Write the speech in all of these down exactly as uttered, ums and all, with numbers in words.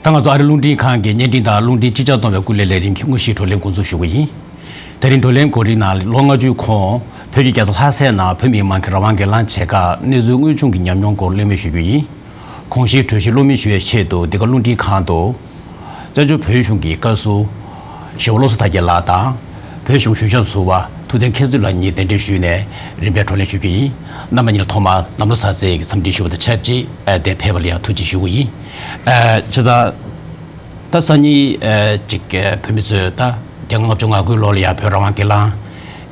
ད་ང་ཚོ་ཨ་རི་རླུང་འཕྲིན་ཁང་གི་བརྙན་འཕྲིན་དང་རླུང་འཕྲིན་ཅི་ཆ་གཏོང་བའི་སྐུ་ལས་ལས་རིམ་གྱི་དངོས་གཞིའི་བགྲོ་གླེང་འགོ་འཛུགས་ཞུ་གི་ཡིན། དེ་རིང་བགྲོ་གླེང་གོ་རིམ་ནང་ལོ་ལྔ་བཅུའི་གོང་བོད་ཀྱི་རྒྱལ་ས་ལྷ་སའི་ནང་བོད་མི་མང་གི་རང་དབང་སྒེར་ལངས་བྱེད་སྐབས་གནས་ཚུལ་དངོས་བྱུང་གི་ཉམས་མྱོང་སྐོར་གླེང་མོལ་ཞུ་རྒྱུ་ཡིན། གོང་བཞིན་གྲོས་གཞི་བློ་མིག་ཞུ་བའི་ཆེད་དུ་འདི་ག་རླུང་འཕྲིན་ཁང་དུ། བཙན་བྱོལ་བོད་གཞུང་གི་བཀའ་ཟུར་ཞེ་བོ་བློ་བཟང་དར་རྒྱས་ལགས་དང་། བོད་གཞུང་གཞུང་ཞབས་ཟུར་པ་ཐུབ་བསྟན་མཁྱེན་བརྩེ་ལགས་གཉིས་གདན་འདྲེན་ཞུས་ནས་རིམ་པས་བགྲོ་གླེང་ཞུ་རྒྱུ་ཡིན། རྣམ་པ་གཉིས་ལ་ཐོག་མར་གནམ་ལོ་གསར་ཚེས་ཀྱི་འཚམས་འདྲི་ཞུ་བ་དང་ཆབས་ཅིག་ཨ་འདིར་ཕེབས་པ་ལ་ཡང་ཐུགས་རྗེ་ཞུ་གི་ཡིན། ཨ་བྱས་ཙང་ད་སང་ཉིན་ཨ་ཅིག་ཨ་བོད་མི་ཚོས་ད་བརྒྱ་དང་ལྔ་བཅུ་ང་དགུའི་ལོ་ལ་ཡང་བོད་རང་དབང་སྒེར་ལངས་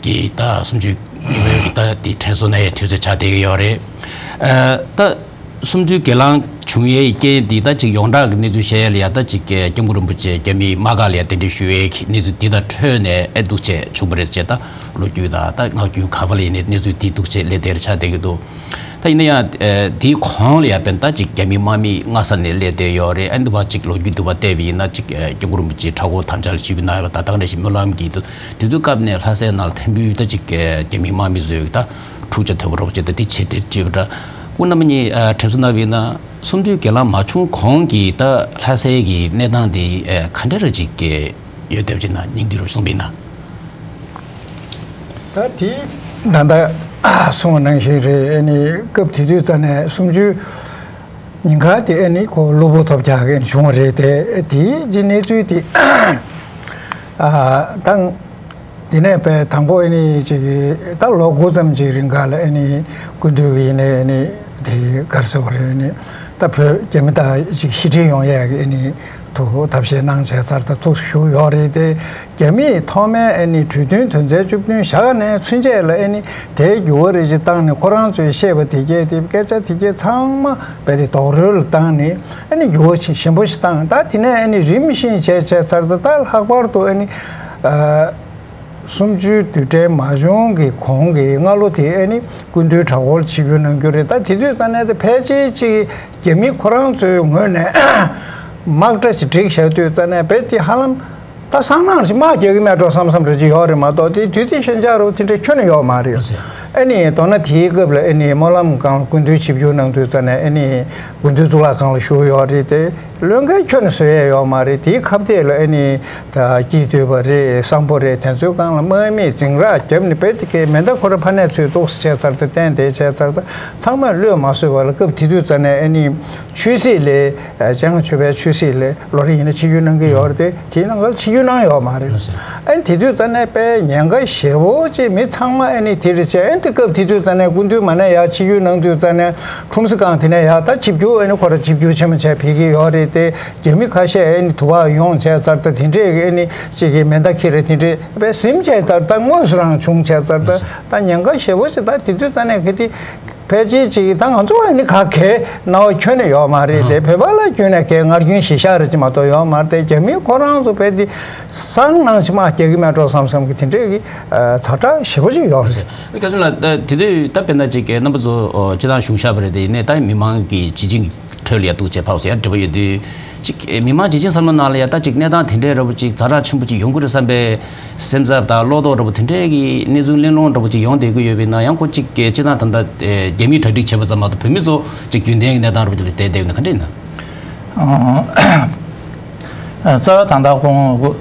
ཀྱི་ད་གསུམ་བཅུའི་ཉིན་མོའི་གི་ད་དེ་དྲན་གསོ་གནང་ཡའི་དུས་ཚོད་ཆགས་བསྡད་ཀྱི་ཡོད་རེད། ཨ་ད། གསུམ་བཅུའི་སྒེར་ལངས་བྱུང་ཡས་རྐྱེན་འདི་ད་ཅིག་ཡོངས་གྲགས་ཀྱི་གནས་ཚུལ་བཤད་ཡས་ལ་ཡ་ད་ཅིག་སྐྱབས་མགོན་རིན་པོ་ཆེ་རྒྱ་མིའི་དམག་སྒར་ལ་ཡ་གདན་འདྲེན་ཞུ་ཡས་ཀྱི་གནས་ཚུལ་འདི་དང་འཕྲོས་ནས་ཨེ་འདུག་བྱས་བྱུང་བ་རེད་ཅེས་ད་ལོ་རྒྱུས་དང་ད་ངག་རྒྱུན་ག་བ་ལ་ཡིན་ནའི་གནས་ཚུལ་འདི་འདུག་བྱས་སླེབས་བསྡད་རེད་ཆགས་བསྡད་ཀྱི་འདུག་ད་ཡིན་ན་ཡང་ཨེ་དེའི་གོང་ལ་ཡ་དཔེར་ན་ད་ཅིག་རྒྱ་མིའི་དམག་མི་སྔ་ས་ནས་སླེབས་བསྡད་ཡོད་རེད། ཨེ་འདུག་བ་ཅིག་ལོ་རྒྱུས་འདུག་བ་བལྟས་པ་ཡིན་ན་ཅིག་ཨེ་སྐྱབས་མགོན་རིན་པོ་ཆེའི་གྲྭ་སྐོར་དམ་བཅའ་ལ་ཞུགས་པའི་ནང་ཡོད་པ་ད་ད་ག་ནང་བཞིན་སྨོན་ལམ་གྱི་དུས་དུས་སྐབས་ནས་ལྷ་སའི་ནང་ལ་ཐེམ་འབུའི་ད་ཅིག་ཨེ་རྒྱ་མིའི་དམག་མི་ཚོས་ད། འཁྲུག་ཆ་དོད་པོ་རོབ་ཅིག་དང་དེ་ཆེ་དེ་ཅེས་པ་འདྲ། སྐུ་རྣམ་གཉིས་ཨ་དྲན་གསོ་གནང་བ་ཡིན་ན་གསུམ་བཅུའི་སྒེར་ལངས་མ་བྱུང་གོང་གི་ད་ལྷ་སའི་གི་གནས་སྟངས་དེ་ཨ་ག་འདྲ་ར་ཅིག་གི་ཡོད་བསྡད་པ་ཅིག་ན་སྙིང་བསྡུས་རོབ་གསུངས་པ་ཡིན་ན། ད་དེ་ད་ལྟ་གསུངས་པ་ནང་བཞིན་རེད། ཨ་ནི་སྐབས་དེ་དུས་ཙ་ནས་གསུམ་བཅུའི་ཉིན་ཁ་དེ་ཨ་ནི་ཁོ་གློ་བུར་ཐོལ་རྒྱག་གི་བྱུང་བ་རེད་དེ། དེའི་གནས་ཚུལ་དེ་ཨ་ད། དེ་ནས་དཔེ་དང་པོ་ཨ་ནི་ཅིག་ད་ལོ་དགུ་ཙམ་ཅིག་རིང་ག་ལ་ཨ་ནི་སྐུ་མདུན་ཡིན་ནའི་ཨ་ནི་དེ་ག་རེ་ཟེར་བ་རེད། ཨ་ནི་ད་བོད་རྒྱ་མི་དང་ཅིག་ཞི་འགྲིག་ཡོང་ཡས་ཀྱི་ཨ་ནི་ཐུགས་ཐབས་ཤེས་གནང་བྱས་ཚར་ད་ཚུགས་བཞུགས་ཡོད་རེད་དེ། རྒྱ་མིས་ཐོག་མའི་ཨ་ནི་གྲོས་མཐུན་དོན་ཚན་བཅུ་བདུན་བཞག་ནས་ཚུན་ཆད་ལ་ཨ་ནི་དེའི་འགྱུར་བ་རེ་ཅིག་བཏང་ནས་ཁོ་རང་ཚོས་བཤད་པ་དེ་གས་དེ་སྐད་ཆ་དེ་གས་ཚང་མ་དཔེ་དེ་རྡོག་རོལ་ལ་བཏང་ནས་ཨ་ནི་འགྱུར་བ་ཆེ་ཞན་པོ་ཞིག་བཏང་། ད་དེ་ནས་ཨ་ནི་རིམ་བཞིན་བྱས་བྱས་ཚར་ད་ད་ལྷག་པར་དུ་ཨ་ནི། གསུམ་བཅུའི་དུས་དྲན་མ་བྱུང་གི་གོང་གི་སྔ་ལོ་དེ་ཨ་ནི་སྐུ་མདུན་གྲྭ་སྐོར་ཆིབས་བསྒྱུར་གནང་རྒྱུ་རེད། ད་དེ་དུས་ཙ་ནས་དེ་ཕལ་ཆེར་ཅིག་རྒྱ་མི་ཁོ་རང་ཚོའི་ངོས་ནས་དམག་གྲ་ཅིག་བསྒྲིགས་བཞག་དུས་ཙ་ནས་རྦད་དེ་ཧ་ལམ་ད་སང་ནང་ཞིག་དམག་རྒྱག་གི་མེད་འགྲོ་བསམ་བསམ་རེ་ཅིག་ཡོད་རེད་མ་གཏོགས་དེ་དུས་དེ་ཞན་ཆགས་རུ་དེ་འདྲ་ཁྱོན་ནས་ཡོད་མ་རེད། ཨ་ནི་མདོར་ན་དེའི་སྐབས་ལ་ཨ་ནི་སྨོན་ལམ་སྒང་ལ་སྐུ་མདུན་ཆིབས་བསྒྱུར་གནང་དུས་ཙ་ནས་ཨ་ནི་སྐུ་མདུན་གཙུག་ལག་ཁང་ལ་བཞུགས་ཡོད་རེད་དེ། བློས་འགེལ་ཁྱོན་ནས་བཟོ་ཡས་ཡོད་མ་རེད། དེའི་ཁ་གཏད་ལ་ཨ་ནི་ད་སྐྱིད་སྡུག་པ་རེད། སམ་བྷོ་རེད། དེ་ཚོའི་སྒང་ལ་དམག་མིས་འཛིང་རགས་བརྒྱབ་ནས་རྦད་དེ་གས་མེ་མདའ་ཁོ་ར་ཕར་ནས་ཚུར་འདུག་སེ་བྱས་ཚར་ད་བསྟན་དེ་བྱས་ཚར་ད་ཚང་མས་བློས་མ་བཟོད་པ་ལ་སྐབས་དེ་དུས་ཙ་ནས་ཨ་ནི་ཆོས་སྲིད་ལས་སྤྱན་སྔ་ཆོས་པའི་ཆོས་སྲིད་ལས་ལོ་རེ་ཡིན་ན་ཆིབས་བསྒྱུར་གནང་གི་ཡོད་རེད་དེ། དེའི་ནང་ག་ལ་ཆིབས་བསྒྱུར་གནང་ཡོད་མ་རེད། ཨ་ནི་དེ་དུས་ཙ་ནས་དཔེ་ཉེན་ཁ་ཞེ་པོ་ཅིག་མི་ཚང་མ་ཨ་ནི་དེ་རེད་བྱས། ཨ་ནི་དེ་སྐབས་དེ་དུས་ཙ་ནས་སྐུ་མདུན་མ་ནས་ཡར་ཆིབས་བསྒྱུར་གནང་དུས་ཙ་ནས་ཁྲོམ་གཟིགས་ཁང་དེ་ནས་ཡར་ད་ཆིབས་བསྒྱུར་ཨ་ནི་ཁོ་ར་ཆིབས་བསྒྱུར་ཆེན་མོ་བྱས་ཕེབས་ཀྱི་ཡོད་རེད་དེ། རྒྱ་མི་ཁ་ཤས་ཨ་ནི་དུ་བ་ཡོང་བྱས་ཚར་ད་དེ་འདྲས་ཀྱི་ཨ་ནི་ཅིག་གི་མེ་མདའ་འཁྱེར་རེད་དེ་འདྲས་དཔེ་ཟིན་བྱས་ཚར་ད་དངོས་སུ་རང་བྱུང་བྱས་ཚར་ད་ད་ཉེན་ཁ་ཞེ་པོ་ཅིག་ད་དེ་དུས་ཙ་ནས་ག་དེ། ཕལ་ཆེར་ཅིག་ད་ང་ཚོ་ཨ་ནི་ག་གེ་སྣང་བ་ཁྱོན་ནས་ཡོད་མ་རེད་དེ། བོད་པ་ལ་ཁྱོན་ནས་གེ་ངར་སྐྱོན་ཞིག་ཤར་རེ་ཅིག་མ་གཏོགས་ཡོད་མ་རེད་དེ། རྒྱ་མི་ཁོ་རང་ཚོ་དཔེ་དེ་སང་ནང་ཞིག་དམག་རྒྱག་གི་མེད་འགྲོ་བསམ་བསམ་གི་དེ་འདྲས་ཀྱི་ཛ་དྲག་ཞེ་པོ་ཅིག་ཡོད་རེད། སྐལ་བཟང་ལགས་ད་དེ་དུས་ད་དཔེར་ན་ཅིག་གེ་རྣམ་པ་ཚོ་སྤྱི་བཏང་གཞུང་ཞབས་པ་རེད་དེ་ཡིན་ནའི་ད་མི་མང་གི་ཇི་བྱིངས་ཁྲོད་ལ་ཡ་འདུག་བྱས་ཕག་སོ་ཡ་འབྲེལ་བ་ཡོད་དུས་ཅིག་མི་མང་ཇི་བྱིངས་བསམ་བློ་ནང་ལ་ཡ་ད་ཅིག་གནས་སྟངས་དེ་འདྲའི་འདྲ་པོ་ཅིག་ཛ་དྲག་ཆེན་པོ་ཅིག་ཡོང་གི་རེད་བསམ་པའི་སེམས་འཚབ་དང་བློ་དོགས་འདྲ་པོ་དེ་འདྲའི་གི་གནས་ཚུལ་གླེང་སློང་འདྲ་པོ་ཅིག་ཡོང་བསྡད་ཀྱི་ཡོད་པ་ཡིན་ན་ཡང་ཁོ་ཅིག་གི་སྤྱི་བཏང་ད་ལྟ་རྒྱ་མིས་གྲ་སྒྲིག་བྱས་པ་ཙམ་མ་གཏོགས་བོད་མི་ཚོ་ཅིག་རྒྱུན་ལྡན་གྱི་གནས་སྟངས་འདྲ་པོ་ཅིག་ལ་བསྡད་བསྡད་ཡོད་ན་ག་འདྲ་ཡིན་ན། རྩ་བ་ད་ལྟ་ཁོང་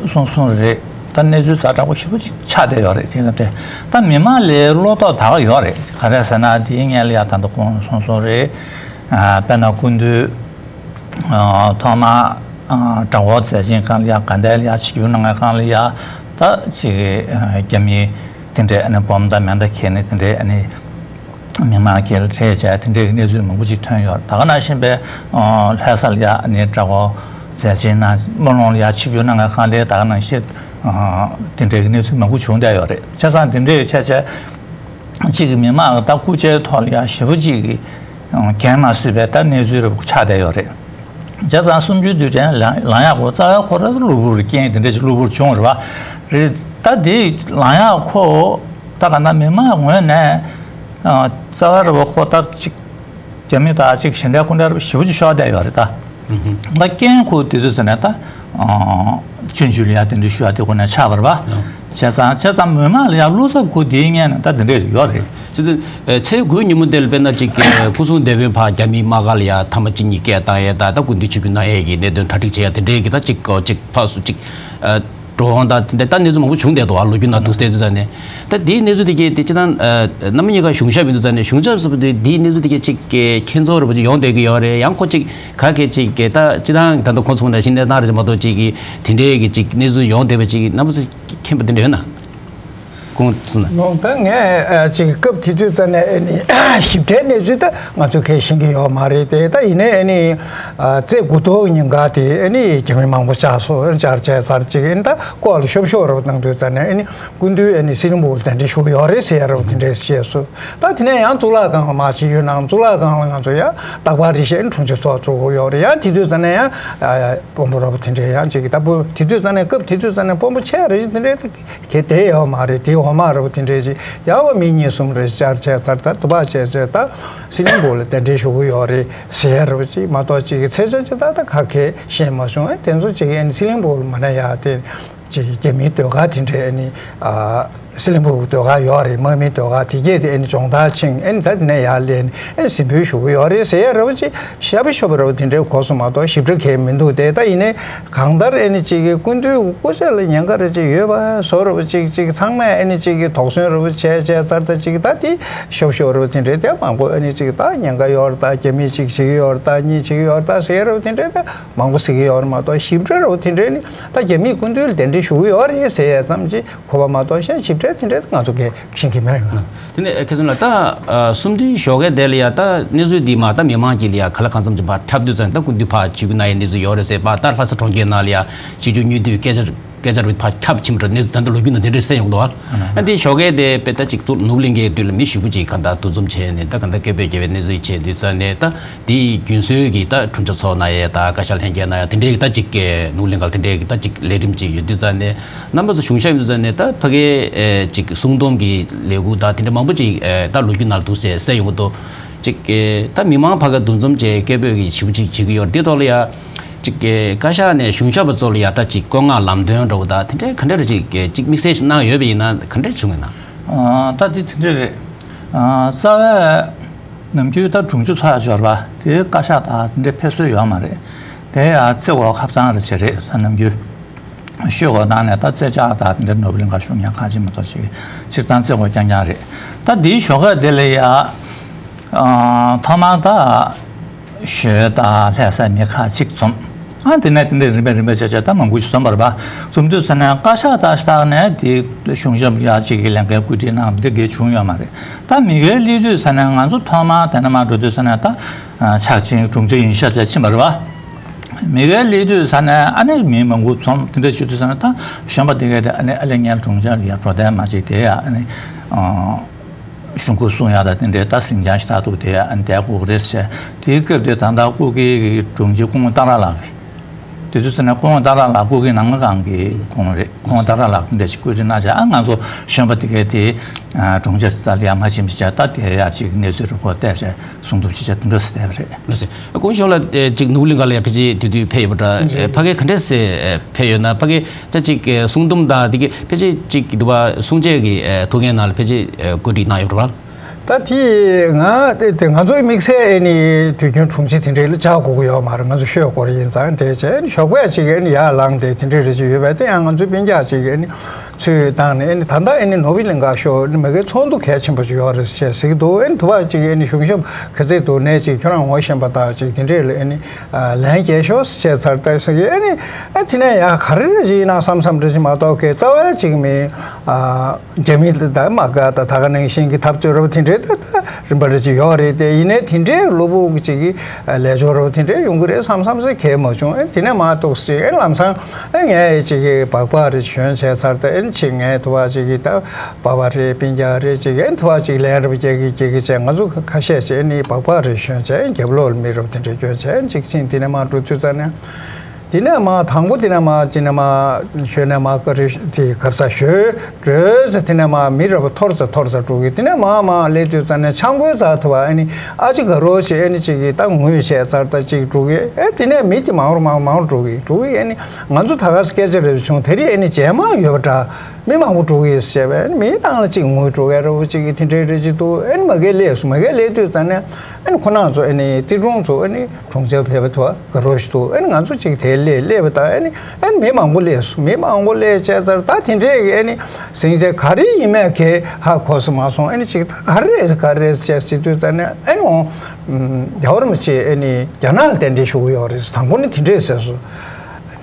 གསུང་གསུང་རེད། ད་གནས་ཚུལ་ཛ་དྲག་པོ་ཞེ་པོ་ཅིག་ཆགས་བསྡད་ཡོད་རེད། དེ་ད་ད་མི་མང་ལ་བློ་དོགས་ད་ག་ཡོད་རེད། ག་རེ་ཟེར་ན་དེའི་སྔོན་ལ་ཡ་ད་ལྟ་ཁོང་གསུང་གསུང་རེད། དཔེར་ན་སྐུ་མདུན། ཐོག་མར་གྲྭ་སྐོར་མཛད་ཆེན་སྒང་ལ་ཡ་དགའ་ལྡན་ལ་ཡ་ཆིབས་བསྒྱུར་གནང་བའི་སྒང་ལ་ཡ་ད་ཅིག་རྒྱ་མིའི་དེ་འདྲའི་ཨ་ནི་སྦོམ་དང་མེ་མདའ་འཁྱེར་ནས་དེ་འདྲའི་ཨ་ནི་མི་མང་སྒེར་ལ་འཕྲད་བྱས་དེ་འདྲའི་གནས་ཚུལ་མང་པོ་ཅིག་ཐོན་ཡོད། ད་ག་ནང་བཞིན་པའི་ལྷ་ས་ལ་ཡ་ཨ་ནི་གྲྭ་སྐོར་མཛད་ཆེན་གནང་སྨོན་ལམ་ལ་ཡ་ཆིབས་བསྒྱུར་གནང་བའི་སྒང་ལ་ད་ག་ནང་བཞིན་དེ་འདྲའི་གནས་ཚུལ་མང་པོ་བྱུང་བསྡད་ཡོད་རེད། བྱས་ཙང་དེ་འདྲའི་ཆ་ཆ། གཅིག་གི་མི་མང་ལ་ད་སྐུ་ཕྱྭའི་ཐོག་ལ་ཡང་ཞེ་པོ་གཅིག་གི་འགན་མ་བཟོད་པའི་ད་གནས་ཚུལ་རེ་ཆགས་བསྡད་ཡོད་རེད། བྱས་ཙང་གསུམ་བཅུའི་དུས་དྲན་ལ་ལངས་ཡག་གོ་རྩ་བའི་ཁོ་ར་གློ་བུར་རྐྱེན་དེ་འདྲ་ཅིག་གློ་བུར་བྱུང་རེད་བ། རེད་ད་དེ་ལངས་ཡག་ཁོ་ད་ག་ན་མི་མང་ངོས་ནས་རྩ་བ་རེད་བ་ཁོ་ད་གཅིག་རྒྱ་མི་དང་གཅིག་གཞན་འདྲ་ཁོ་འདྲ་ཞེ་པོ་ཅིག་ཤོར་བསྡད་ཡོད་རེད་ད། ད་རྐྱེན་ཁོ་དེ་དུས་ཟེར་ནས་ད་སྤྱོད་འཇུག་ལ་ཡང་དེ་འདྲ་ཞུ་ཡག་དེ་ཁོ་ནས་ཆགས་པ་རེད་བ། བྱས་ཙང་བྱས་ཙང་མོན་མང་ལ་ཡང་བློ་འཚབ་ཁུར་དེའི་སྔོན་ནས་ད་དེ་འདྲས་ཡོད་རེད། ཅི་སྟེ། ཚེས་དགུའི་ཉིན་མོ་དེ་ལ་དཔེར་ན་ཅིག་སྐུ་སྲུང་སྡེ་དཔོན་ཕར་རྒྱ་མིའི་དམག་སྒར་ལ་ཡང་ཐེངས་མ་གཅིག་གཉིས་སྐད་བཏང་ཡས་དང་། ད་སྐུ་མདུན་ཆིབས་བསྒྱུར་གནང་ཡས་དང་། ད་སྐུ་མདུན་ཆིབས་བསྒྱུར་གྱི་ད་ཅིག་གོ་ཅིག་ཕར་ཚུར་ཅིག་ཨ། འགྲོ་འོང་དང་དེ་འདྲ་ད་གནས་ཚུལ་མང་པོ་བྱུང་བསྡད་འདུག་ཨ། ལོ་རྒྱུས་ནང་འདུག་སེ་བལྟས་དུས་ཙ་ནས། ད་དེའི་གནས་ཚུལ་དེ་གས་དེ་སྤྱིར་བཏང་ཨ། རྣམ་པ་གཉིས་ཀ་གཞུང་ཞབས་ཡིན་དུས་ཙ་ནས། གཞུང་ཞབས་ཟེར་བ་དེ་དེའི་གནས་ཚུལ་དེ་གས་ཅིག་གས་ཁྱེད་ཚོ་རེ་བ་ཅིག་ཡོང་བསྡད་ཀྱི་ཡོད་རེད། ཡང་ཁོ་ཅིག་ག་གས་ཅིག་གས་ད་སྤྱིར་བཏང་ད་ལྟ་ཁོང་ཚོ་ནང་བཞིན་གནས་སྟངས་རེ་ཅིག་མ་གཏོགས་ཅིག་གི་དེ་འདྲའི་གི་ཅིག་གནས་ཚུལ་ཡོང་བསྡད་པ་ཅིག་རྣམ་པ་ཚོ་མཁྱེན་པ་དེ་འདྲ་ཡོད་ན། ཁོང་ཚོ་ན། ད་ངས་ཨ། ཅིག་སྐབས་དེ་དུས་ཙ་ནས་ཨ་ནི་ཞིབ་ཕྲའི་གནས་ཚུལ་ད་ང་ཚོ་གས་ཤེས་ཀྱི་ཡོད་མ་རེད་དེ། ད་ཡིན་ནའི་ཨ་ནི་ཨ། ཚེས་དགུ་ཐོག་ཉིན་ཀ་དེ་ཨ་ནི་རྒྱ་མི་མང་པོ་བཅར་སོང་། བཅར་བྱས་ཚར་ཅིག་ཨ་ནི་ད་སྐོར་ལ་ཤོབ་ཤོབ་རེ་བཏང་དུས་ཙ་ནས་ཨ་ནི་སྐུ་མདུན་ཨ་ནི་སི་ལིང་སྦུག་ལ་གདན་འདྲེན་ཞུ་གི་ཡོད་རེད་ཟེར་རེ་བ་དེ་འདྲས་བཤད་སོང་། ད་དེ་ནས་ཡང་གཙུག་ལག་ཁང་ལ་མར་ཕྱིན་ཡོད་ནའང་། གཙུག་ལག་ཁང་ལ་ང་ཚོ་ཡང་རྟག་པར་རེ་བཞིན་དྲུང་ཆེ་ཚོགས་ཚོགས་ཀྱི་ཡོད་རེད། ཡང་དེ་དུས་ཙ་ནས་ཡང་ཨ། དཔོན་པོ་རེ་བ་དེ་འདྲས་ཡང་ཅིག་ད་དཔོན་དེ་དུས་ཙ་ནས་སྐབས་དེ་དུས་ཙ་ནས་དཔོན་པོ་ཆེ་རེ་བཞིན་དེ་འདྲས་གལ་ཏེ་ཡོད་མ་རེད། དེའི་འོག་མ་རེ་བ་དེ་འདྲས་ཅིག་ཡང་བ་མི་གཉིས་གསུམ་རེ་བཅར་བྱས་ཚར། ད་དུ་བ་བྱས་བྱས་ད་སི་ལིང་སྦུག་ལ་གདན་འདྲེན་ཞུ་གི་ཡོད་རེད་ཟེར་རེ་བ་ཅིག་མ་གཏོགས་ཅིག་གི་ཚེས་ཆ་ཅིག་ད་ད་ག་གས་ཤེས་མ་སོང་། ཨ། དེ་ཚོ་ཅིག་ཨ་ནི་སི་ལིང་སྦུག་ལ་མ་ན་ཡ་དེ་ཅིག་རྒྱ་མིའི་ཟློས་གར་དེ་འདྲས་ཨ་ནི་ཨ། སི་ལིང་སྦུག་ཟློས་གར་ཡོད་རེད། དམག་མིའི་ཟློས་གར་དེ་གས་དེ་ཨ་ནི་སྦྱོང་བརྡར་ཕྱིན། ཨ་ནི་ད་དེ་ནས་ཡར་སླེབས་ནས་ཨ་ནི་གཟིམ་འབུལ་ཞུ་གི་ཡོད་རེད་ཟེར་ཡ་རེ་བ་ཅིག་ཤ་བི་ཤོ་བི་རེ་བ་དེ་འདྲའི་གོ་སོང་མ་གཏོགས་ཞིབ་ཕྲ་གས་མི་འདུག་སྟེ། ད་ཡིན་ནའི་གང་ལྟར་ཨ་ནི་ཅིག་གི་སྐུ་མདུན་སྐུ་ཕྱྭ་ལ་ཉེན་ཁ་རེ་ཅིག་ཡོད་པ་བཟོ་རེ་བ་ཅིག་ཅིག་ཚང་མས་ཨ་ནི་ཅིག་གི་དོགས་ཟོན་རེ་བ་བྱས་བྱས་ཚར། ད་ཅིག་ད་དེ་ཤོབ་ཤོབ་རེ་བ་དེ་འདྲའི་དེ་མང་པོ་ཨ་ནི་ཅིག་ད་ཉེན་ཁ་ཡོད་རེད། ད་རྒྱ་མིས་ཅིག་བྱེད་ཀྱི་ཡོད་རེད། ད་གཉིས་བྱེད་ཀྱི་ཡོད་རེད་ད་ཟེར་རེ་བ་དེ་འདྲའི་ད་མང་པོ་ཟེར་གྱི་ཡོད་རེད་མ་གཏོགས་ཞིབ་ཕྲ་རེ་བ་དེ་འདྲའི་ནི་ད་རྒྱ་མིས་སྐུ་མདུན་ལ་གདན་འདྲེན་ཞུ་གི་ཡོད་རེད་ཟེར་ཡ་ཙམ་ཅིག་གོ་བ་མ་གཏོགས་གཞན་ཞིབ་ཕྲ་དེ་འདྲ་ང་ཚོ་གས་ཤེས་ཀྱི་མེད། དེ་ནས་མཁན་ཟུར་ལགས། ད་གསུམ་དུས་ཞོགས་ཀས་དེ་ལ་ཡ་ད་གནས་ཚུལ་འདི་མ་ད་མི་མང་གི་ལ་ཡ་ག་ལ་གང་འཚམ་ཅིག་ཕར་ཁྱབ་དུས་ཙང་། ད་སྐུ་མདུན་ཕར་ཆིབས་བསྒྱུར་གནང་ཡའི་གནས་ཚུལ་ཡོད་རེད་ཟེར། ཕར་ད་ལྷ་ས་གྲོང་ཁྱེར་ནང་ལ་ཡ་ཆིབས་བསྒྱུར་ཉེ་དུས་སྐད་ཆ་སྐད་ཆ་རེ་ཕར་ཁྱབ་ཕྱིན་པ་འདྲ། གནས་ཚུལ་ད་ལྟ་ལོ་རྒྱུས་ནང་དེ་འདྲ་གསན་ཡོང་གི་འདུག་ཨ། ཨ་འདི་ཞོགས་ཀས་དེ་དཔེ་ད་ཅིག་ཏུ་ནོར་བུ་གླིང་གའི་དུས་ལ་མི་ཞེ་པོ་ཅིག་ག་ད་འདུ་འཛོམས་བྱས་ནས་ད་ག་ད་སྐད་འབོད་རྒྱག་པའི་གནས་ཚུལ་བྱས་དུས་ཙང་ནས། ད་དེའི་རྒྱུན་སྲོལ་གྱི་ད་དྲུང་ཆེ་ཚོགས་གནང་ཡས་ད་བཀའ་ཤག་ལྷན་རྒྱས་གནང་ཡས་དེ་འདྲའི་གི་ད་ཅིག་གི་ནོར་བུ་གླིང་ག་ལ་དེ་འདྲའི་གི་ད་ཅིག་ལས་རིམ་ཅིག་ཡོད་དུས་ཙང་ནས། རྣམ་པ་ཚོ་གཞུང་ཞབས་ཡིན་དུས་ཙང་ནས་ད་ཕ་གིའི་ཨེ་ཅིག་གསུང་འདོམས་ཀྱི་ལས་འགུལ་དང་དེ་འདྲ་མང་པོ་ཅིག་ཨེ་ད་ལོ་རྒྱུས་ནང་ལ་འདུག་སེ་གསན་ཡོང་གི་འདུག་ཅིག་གི་ད་མི་མང་ཕ་གིར་འདུ་འཛོམས་བྱས་སྐད་འབོད་ཀྱི་ཞེ་པོ་ཅིག་བྱེད་ཀྱི་ཡོད་རེད། དེ་ཐོག་ལ་ཡ་ཅིག་གི་བཀའ་ཤག་ནས་གཞུང་ཞབས་པ་ཚོ་ལ་ཡ་ད་ཅིག་བཀོད་མངགས་ལམ་སྟོན་འདྲ་བོ་དང་དེ་འདྲའི་ག་འདྲ་རེ་ཅིག་གི་ཅིག་དམིགས་བསལ་ཞིག་གནང་ཡོད་པ་ཡིན་ན་ག་འདྲ་བྱུང་ཡོད་ན། ཨ། ད་དེ་དེ་འདྲ་རེད། ཨ། རྩ་བའི་ནམ་རྒྱུན་ད་དྲུང་ཆེ་ཚོགས་ཡར་འབྱོར་བ་དེ་བཀའ་ཤག་དང་དེ་འདྲའི་ཕེབས་སྲོལ་ཡོད་མ་རེད། དེ་ཡང་རྩེ་སྐོར་ཁ་ཚང་རེ་བྱེད་རེད་ཟེར། ནམ་རྒྱུན་ཤོད་སྐོར་བཏང་ནས་ད་རྩེ་ལྕག་དང་དེ་འདྲའི་ནོར་བུ་གླིང་ག་བཞུགས་མཁན་ཁག་ཅིག་མ་གཏོགས་ཅིག་སྤྱིར་བཏང་རྩེ་སྐོར་རྐྱང་རྐྱང་རེད། ད་དེའི་ཞོགས་ཀས་དེ་ལ་ཡ། ཨ། ཐོག་མར་ད་ཞོལ་དང་ལྷ་སའི་མི་ཁག་ཅིག་འཛོམས། ཨ། དེ་ནས་དེ་འདྲའི་རིམ་པས་རིམ་པས་བྱས་བྱས་ད་མང་པོ་ཞིག་འཛོམས་པ་རེད་པ། འཛོམས་དུས་ཙ་ནས་བཀའ་ཤག་དང་ལྷག་ནས་དེ་གཞུང་ཞབས་ཡ་གཅིག་གི་ལས་འགན་བཀོད་སྒྲིག་གནང་འདི་གས་བྱུང་ཡོད་མ་རེད། ད་མི་སྒེར་སླེབས་དུས་ཙ་ནས་ང་ཚོ་ཐོག་མར་དེ་ནས་མར་འགྲོ་དུས་ཙ་ནས་ད་ཕྱག་ཆེན་དྲུང་ཆེ་ཡིན་ཤག་བྱས་ཕྱིན་པ་རེད་པ། མི་སྒེར་སླེབས་དུས་ཙ་ནས་ཨ་ནི་མི་མང་པོ་འཛོམས་དེ་འདྲ་བྱེད་དུས་ཙ་ནས་ད་གཞོན་པ་དེ་གས་དེ་ཨ་ནི་ཨ་ལེ་ངའི་དྲུང་ཆེ་ལ་ཡ་འགྲོ་དོན་མ་བྱེད་དེ་ཡ་ཨ་ནི། གཞུང་ཁུངས་སྲུང་ཡག་དང་དེ་འདྲའི་ད་ཟིང་ཆ་ཞིག་ཆགས་འདུག་དེ་ཡང་བསྡད་དགོས་ཀྱི་རེད་ཟེར། དེའི་སྐབས་དེ་ད་ལྟ་སྐུ་སྒེར་གྱི་དྲུང་ཆེ་སྐུ་ངོ་ཏཱ་ར་ལགས་ཀྱིས། དེ་དུས་ཙམ་ནས་སྐུ་ངོ་ཏཱ་ར་ལགས་སྐུ་སྒེར་ནང་ལྷན་ཁང་གི་སྐུ་ངོ་རེད། སྐུ་ངོ་ཏཱ་ར་ལགས་དེ་འདྲ་ཞིག་བཀོད་སྒྲིག་གནང་བྱས། ཨ། ང་ཚོ་གཞོན་པ་དེ་གས་དེ་དྲུང་ཆེ་ད་ལ་ཡ་མ་ཕྱིན་པ་བྱས། ད་དེ་ཡ་ཅིག་གནས་ཚུལ་རིག་པ་བལྟས་བྱས་གསུང་ཐུབ་ཅིག་བྱས་དེ་འདྲ་ཟེར་བསྡད་པ་རེད། ལགས་སེ། སྐུ་ངོ་ཞོགས་ལ་ཅིག་ནོར་བུ་གླིང་ག་ལ་ཡ་ཕལ་ཆེར་དེ་དུས་ཕེབས་ཡོད་པ་འདྲ། ཕ་གིར་ག་འདྲ་ཟེར་ཕེབས་ཡོད་ན། ཕ་གིར་ཅིག་གསུང་འདོམས་དང་དེ་གས་ཕལ་ཆེར་ཅིག་འདུག་པ། གསུང་ཆོས་ཀྱི་ཐུགས་འགན་ནང་ལ་ཕལ་ཆེར་བཀོད་སྒྲིག་གནང་ཡོད་པ་རེད་པ། ད་དེ་ང་དེ་དེ་ང་ཚོའི་དམིགས་བསལ་ཨེ་ནི་དུས་རྒྱུན་དྲུང་ཆེ་དེ་འདྲའི་ལ་བཅར་དགོས་ཀྱི་ཡོད་མ་རེད། ང་ཚོ་ཤོད་སྐོར་ཡིན་ཙང་། དེ་བྱས་ཨེ་ནི་ཞོགས་པ་ཅིག་ཨེ་ནི་ཡར་ལངས་ཏེ་དེ་འདྲའི་རེ་ཅིག་ཡོད་པས། དེ་ཡང་ང་ཚོའི་སྤུན་ཀྱག་ཅིག་ཨེ་ནི་ཚུར་བཏང་ནས་ཨེ་ནི་ད་ལྟ་ཨེ་ནི་ནོར་བུ་གླིང་ག་ཤོག་ཨེ་ནི་མ་གིའི་ཚོགས་འདུ་གལ་ཆེན་པོ་ཅིག་ཡོད་རེད་ཅེས་ཟེར་གྱི་འདུག་ཨེ་ནི་དུ་བ་ཅིག་ཨེ་ནི་གཞུང་ཞབས་ག་ཚོད་འདུག་ནས་ཅིག་ཁྱོད་རང་ངོ་ཤེས་པ་དག་ཅིག་དེ་འདྲས་ལ་ཨེ་ནི་ལན་རྒྱག་ཤོག་ཅེས་ཚར་ཏེ་ཟེར་གྱི་ཨེ་ནི་ཨེ་དེ་ནས་ཡ་ག་རེ་རེ་ཅིག་ཡིན་ན་བསམ་བསམ་རེ་ཅིག་མ་གཏོགས་གི་རྩ་བ་ཅིག་མིན། རྒྱ་མི་ད་མ་ག་ད་ད་ག་ནང་བཞིན་གྱི་འཐབ་རྩོད་རབ་དེ་འདྲའི་ད་ད་རིམ་པ་རེ་ཅིག་ཡོད་རེད་དེ། ཡིན་ནའི་དེ་འདྲའི་གློ་བུར་གྱི་ཅིག་གི་ལས་ཕྱོགས་རབ་དེ་འདྲའི་ཡོང་གི་རེད་བསམ་བསམ་ཟེར་གལ་མ་བྱུང་། ཨེ་དེ་ནས་མ་གཏོགས་ཅིག་ཨེ་ལམ་སང་ཨེ་ངས་ཅིག་གི་སྦག་སྦག་རེ་ཞོན་བྱས་ཚར་ཏེ། ཨེ་ཅིག་ངས་དུ་བ་ཅིག་གི་ད་པ་པ་རེད། སྤུན་ཀྱག་རེད། ཅིག་ཨེ་དུ་བ་ཅིག་ལན་རབ་རྒྱག་གི་རྒྱག་གི་བྱས། ང་ཚོ་ཁ་ཤས་ཅིག་ཨེ་ནི་སྦག་སྦག་རེ་ཞོན་བྱས། ཨེ་རྒྱབ་ལོགས་ལ་མི་རབ་དེ་འདྲ་སྐྱོན་བྱས། ཨེ་ཅིག་ཅིག་དེ་ནས་མ་འགྲོ་དུས་ཙ་ནས། དེ་ནས་མ་དང་པོ་དེ་ནས་མ་ཅི་ནས་མ་ཞོལ་ནས་མ་ཀ་རི་དེ་གར་ས་ཞོལ་འགྲོས་ཟེར། དེ་ནས་མ་མི་རབས་འཐོར་ས་འཐོར་ས་འགྲོ་གི། དེ་ནས་མ་མ་སླེབས་དུས་ཙ་ནས་ཆང་ཁོལ་ཙག་ཐུབ་པ་ཨ་ནི་ཨ་ཅི་ག་རོ་ཞེས་ཨ་ནི་ཅིག་གི་ད་ངུས་བྱས་ཚར་ད་ཅིག་འགྲོ་གི། ཨེ་དེ་ནས་མི་དེ་མང་རུ་མང་མང་རུ་འགྲོ་གི་འགྲོ་གི། ཨ་ནི་ང་ཚོ་ད་ག་སྐད་ཆ་རེ་བྱུང་། དེ་རིང་ཨ་ནི་རྗེས་མ་ཡོད་པ་འདྲ། མི་མང་པོ་འགྲོ་གི་ཡོད་ཟེར་བས། མིའི་ནང་ལ་གཅིག་ངུ་འགྲོ་གི་རེད་པ། གཅིག་གིས་དེ་འདྲའི་རེ་ཅིག་འདུག་ཨ་ནི་མ་གིར་སླེབས་སོང་། མ་གིར་སླེབས་དུས་ཙ་ནས་ཨ་ནི་ཁོ་རང་ཚོ་ཨ་ནི་རྩིས་དྲུང་ཚོ་ཨ་ནི་གྲོང་ཁྱེར་ཕེབས་པ་ཐོག་དགའ་རོགས་ཤིག་འདུག་ཨ་ནི་ང་ཚོ་གཅིག་དེར་སླེབས། སླེབས་པ་དང་ཨ་ནི་ཨ་ནི་མི་མང་པོ་སླེབས་སོང་། མི་མང་པོ་སླེབས་བྱས་ཚར། ད་དེ་འདྲའི་གི་ཨ་ནི་ཟིང་ཆ་ག་རེ་ཡིན་མིན་གང་ཧ་གོ་ས་མ་སོང་། ཨ་ནི་གཅིག་ད་ག་རེ་རེད་ག་རེ་རེད་ཅེས་ཟེར་དུས་ཙ་ནས་ཨ་ནི་འོང་རྒྱལ་བ་རིན་པོ་ཆེ་ཨ་ནི་རྒྱ་ནག་ལ་གདན་འདྲེན་ཞུ་གི་ཡོད་རེད། དང་པོ་ནི་དེ་འདྲས་ཟེར་སོང་།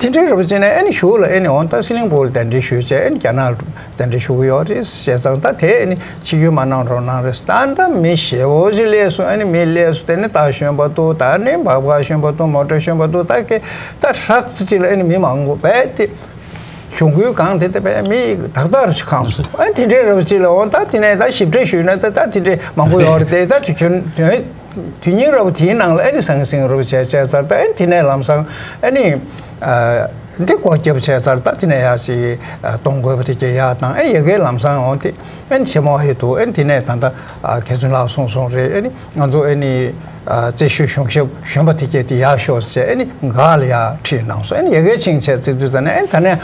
དེ་འདྲའི་རེད་པ་བྱས་ནས་ཨ་ནི་གཞུག་ལ་ཨ་ནི་འོང་ད་སི་ལིང་སྦུག་ལ་གདན་འདྲེན་ཞུས་བྱས། ཨ་ནི་རྒྱ་ནག་ལ་གདན་འདྲེན་ཞུ་གི་ཡོད་རེད་ཟེར་ཙང་། ད་དེ་ཨ་ནི་ཕྱི་རྒྱུད་མ་གནང་རོགས་གནང་རེད། ད་ད་མི་ཞེ་པོ་ཅིག་སླེབས་སོང་། ཨ་ནི་མི་སླེབས་སོང་། དེ་ནི་རྟ་ཞོན་པ་འདུག་ད་ནི་སྦག་སྦག་ཞོན་པ་འདུག་མོ་ཊ་ཞོན་པ་འདུག་ད་ཀྱེ་ད་ཧྲག་ཙི་ཅིག་ལ་ཨ་ནི་མི་མང་པོ་བས་ཏེ་གཞུང་གུའི་སྒང་དེ་ད་བས་མི་དག་དག་རུ་ཁེངས་སོང་། ཨ་ནི་དེ་འདྲའི་རེད་པ་ཅིག་ལ་འོང་ད་དེ་ནས་ད་ཞིབ་ཕྲ་ཞུས་ན་ད་ད་དེ་འདྲའི་མང་པོ་ཡོད་རེད་དེ། ད་དུས་རྒྱུན་དུས་དུས་རྙིང་རབ་དེའི་ནང་ལ་ཨ་ནི་ཟང་ཟིང་རབ་བྱས་བྱས་ཚར། ད་ཨ་ནི་དེ་ནས་ལམ་སང་ཨ་ནི་ཨ་འདི་སྒོ་བརྒྱབ་བྱས་ཚར། ད་དེ་ནས་ཡར་ཅིག་ཨ་གཏོང་དགོས་པ་དེ་གྱད་ཡར་བཏང་། ཨ་ཡ་གིའི་ལམ་སང་འོང་དེ་ཨ་ནི་ཆེན་མོ་ཨ་ཡོད་འདུག་ཨ་ནི་དེ་ནས་ད་ལྟ་ཨ་མཁས་བཙུན་ལགས་གསུངས་སོང་རེད། ཨ་ནི་ང་ཚོ་ཨ་ནི་ཨ་རྩེ་ཤོད་གཞུང་ཞབས་གཞོན་པ་དེ་གྱད་དེ་ཡར་ཤོག་ཟེར། ཨ་ནི་སྒར་ལ་ཡར་ཁྲིད་གནང་སོང་། ཨ་ནི་ཡ་གིར་ཕྱིན་བྱས་ཙི་དུས་ཙ་ནས་ཨ་ནི་ད་ནས།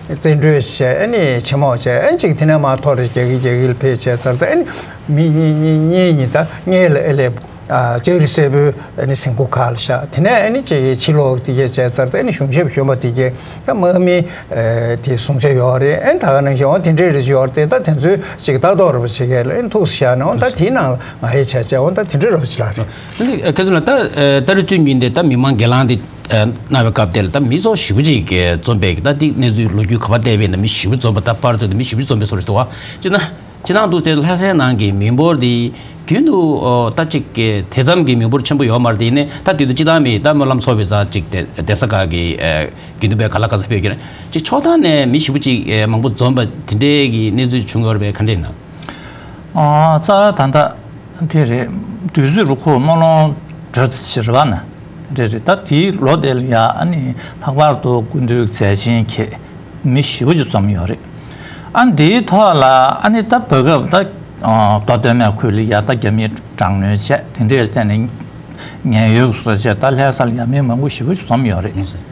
བཙན་བྲོས་བྱས་ཨ་ནི་ཆེན་མོ་བྱས། ཨ་ནི་གཅིག་དེ་ནས་མར་ཐོ་རེ་རྒྱག་གི་རྒྱག་གི་ལ་ཕེབས་བྱས་ཚར། ད་ཨ་ནི་མི་གཉིས་གཉིས་གཉིས་གཉིས་ད་སྔོན་ལ་ཨེ་ལས་ཨ་ལྕགས་རི་སེར་པོའི་ཨ་ནི་ཟིང་གུ་ཁ་ལ་བཞག་དེ་ནས་ཨ་ནི་གཅིག་ཕྱི་ལོགས་དེ་གྱད་བྱས་ཚར། ད་ཨ་ནི་གཞུང་ཞབས་གཞོན་པ་དེ་གྱད་ད་དམག་མི་ཨ་དེ་བཟུང་བྱས་ཡོད་རེད། ཨ་ནི་ད་ག་ནང་བཞིན་འོ་དེ་འདྲའི་རེ་ཅིག་ཡོད་རེད་དེ། ད་དེ་ཚོའི་གཅིག་ལྟ་རྟོག་རེ་བ་བྱེད་མཁན་ལ་ཨ་ནི་ཐུགས་སུ་བཞག་ནས་འོ་ད་དེའི་ནང་ལ་ང་ཡི་བྱས་བྱས་འོ་ད་དེ་འདྲའི་རེ་བ་བྱེད་ལ་རེད། ཨ་ནི་ཁ་སང་ལ་ད་ཨ་ཏ་རིག་བཅུ་གཉིས་དེ་ད་མི་མང་སྒེར་ལངས་དེ་ཨ་གནང་བའི་སྐབས་དེ་ལ་ད་མི་ཚོགས་ཞེ་པོ་ཅིག་གིས་འཛོམས་པའི་ད་དེ་གནས་ཚུལ་ལོ་རྒྱུས་ག་པར་བལྟས་པས་ན་མི་ཞེ་པོ་འཛོམས་པ། ད་པར་ཚོ་དེ་མི་ཞེ་པོ་འཛོམས་པའི་བཟོ་འདྲ་ཞིག་འདུག་བ། སྤྱིར་ན་སྤྱིར་བཏང་དུ་དེ་ལྷ་སའི་ནང་གི་མི་འབོར་དེ་རྒྱུན་དུ་ཨོ་ད་ཅིག་གི་དེ་ཙམ་གྱི་མི་འབོར་ཆེན་པོ་ཡོད་མ་རེད། དེ་ནས་ད་དེ་དུས་སྤྱིར་བཏང་མི་ད་སྨོན་ལམ་ཚོགས་པའི་ས་ཅིག་དེ་གདན་ས་ཁག་གི་ཨ་དགེ་འདུན་པའི་ག་ལ་ག་ས་ཕེབས་ཀྱི་རེད། ཅིག་ཕྱོགས་མཐའ་ནས་མི་ཞེ་པོ་ཅིག་ཨ་མང་པོ་འཛོམས་པ་དེ་འདྲའི་གི་གནས་ཚུལ་བྱུང་ཡོད་རེད་པས། ག་འདྲས་ན། ཨ་རྩ་བ་ད་ལྟ་དེ་རེད། དུས་ཚོད་རུ་ཁོ་སྨོན་ལམ་འགྲོ་ཚེ་རེད་པ་ན། དེ་རེད། ད་དེའི་ལོ་དེ་ལ་ཡ་ཨ་ནི་ལྷག་པར་དུ་སྐུ་མདུན་མཛད་ཆེན་ཁྱེད་མི་ཞེ་པོ་ཅིག་འཛོམས་ཡོད་རེད། ཨ་ནི་དེའི་ཐོག་ལ་ཨ་ནི་ད་བར་སྐབས་ད་མདོ་སྟོད་སྨད་ཁུལ་ལ་ཡ་ད་རྒྱ་མིའི་དྲག་གནོན་བྱས་དེ་འདྲའི་ཐད་ནས་ངན་གཡོལ་སོགས་བྱས་ད་ལྷ་ས་ལ་ཡ་མི་མང་པོ་ཞེ་པོ་ཅིག་འཛོམས་ཡོད་རེད། ལགས་སོ།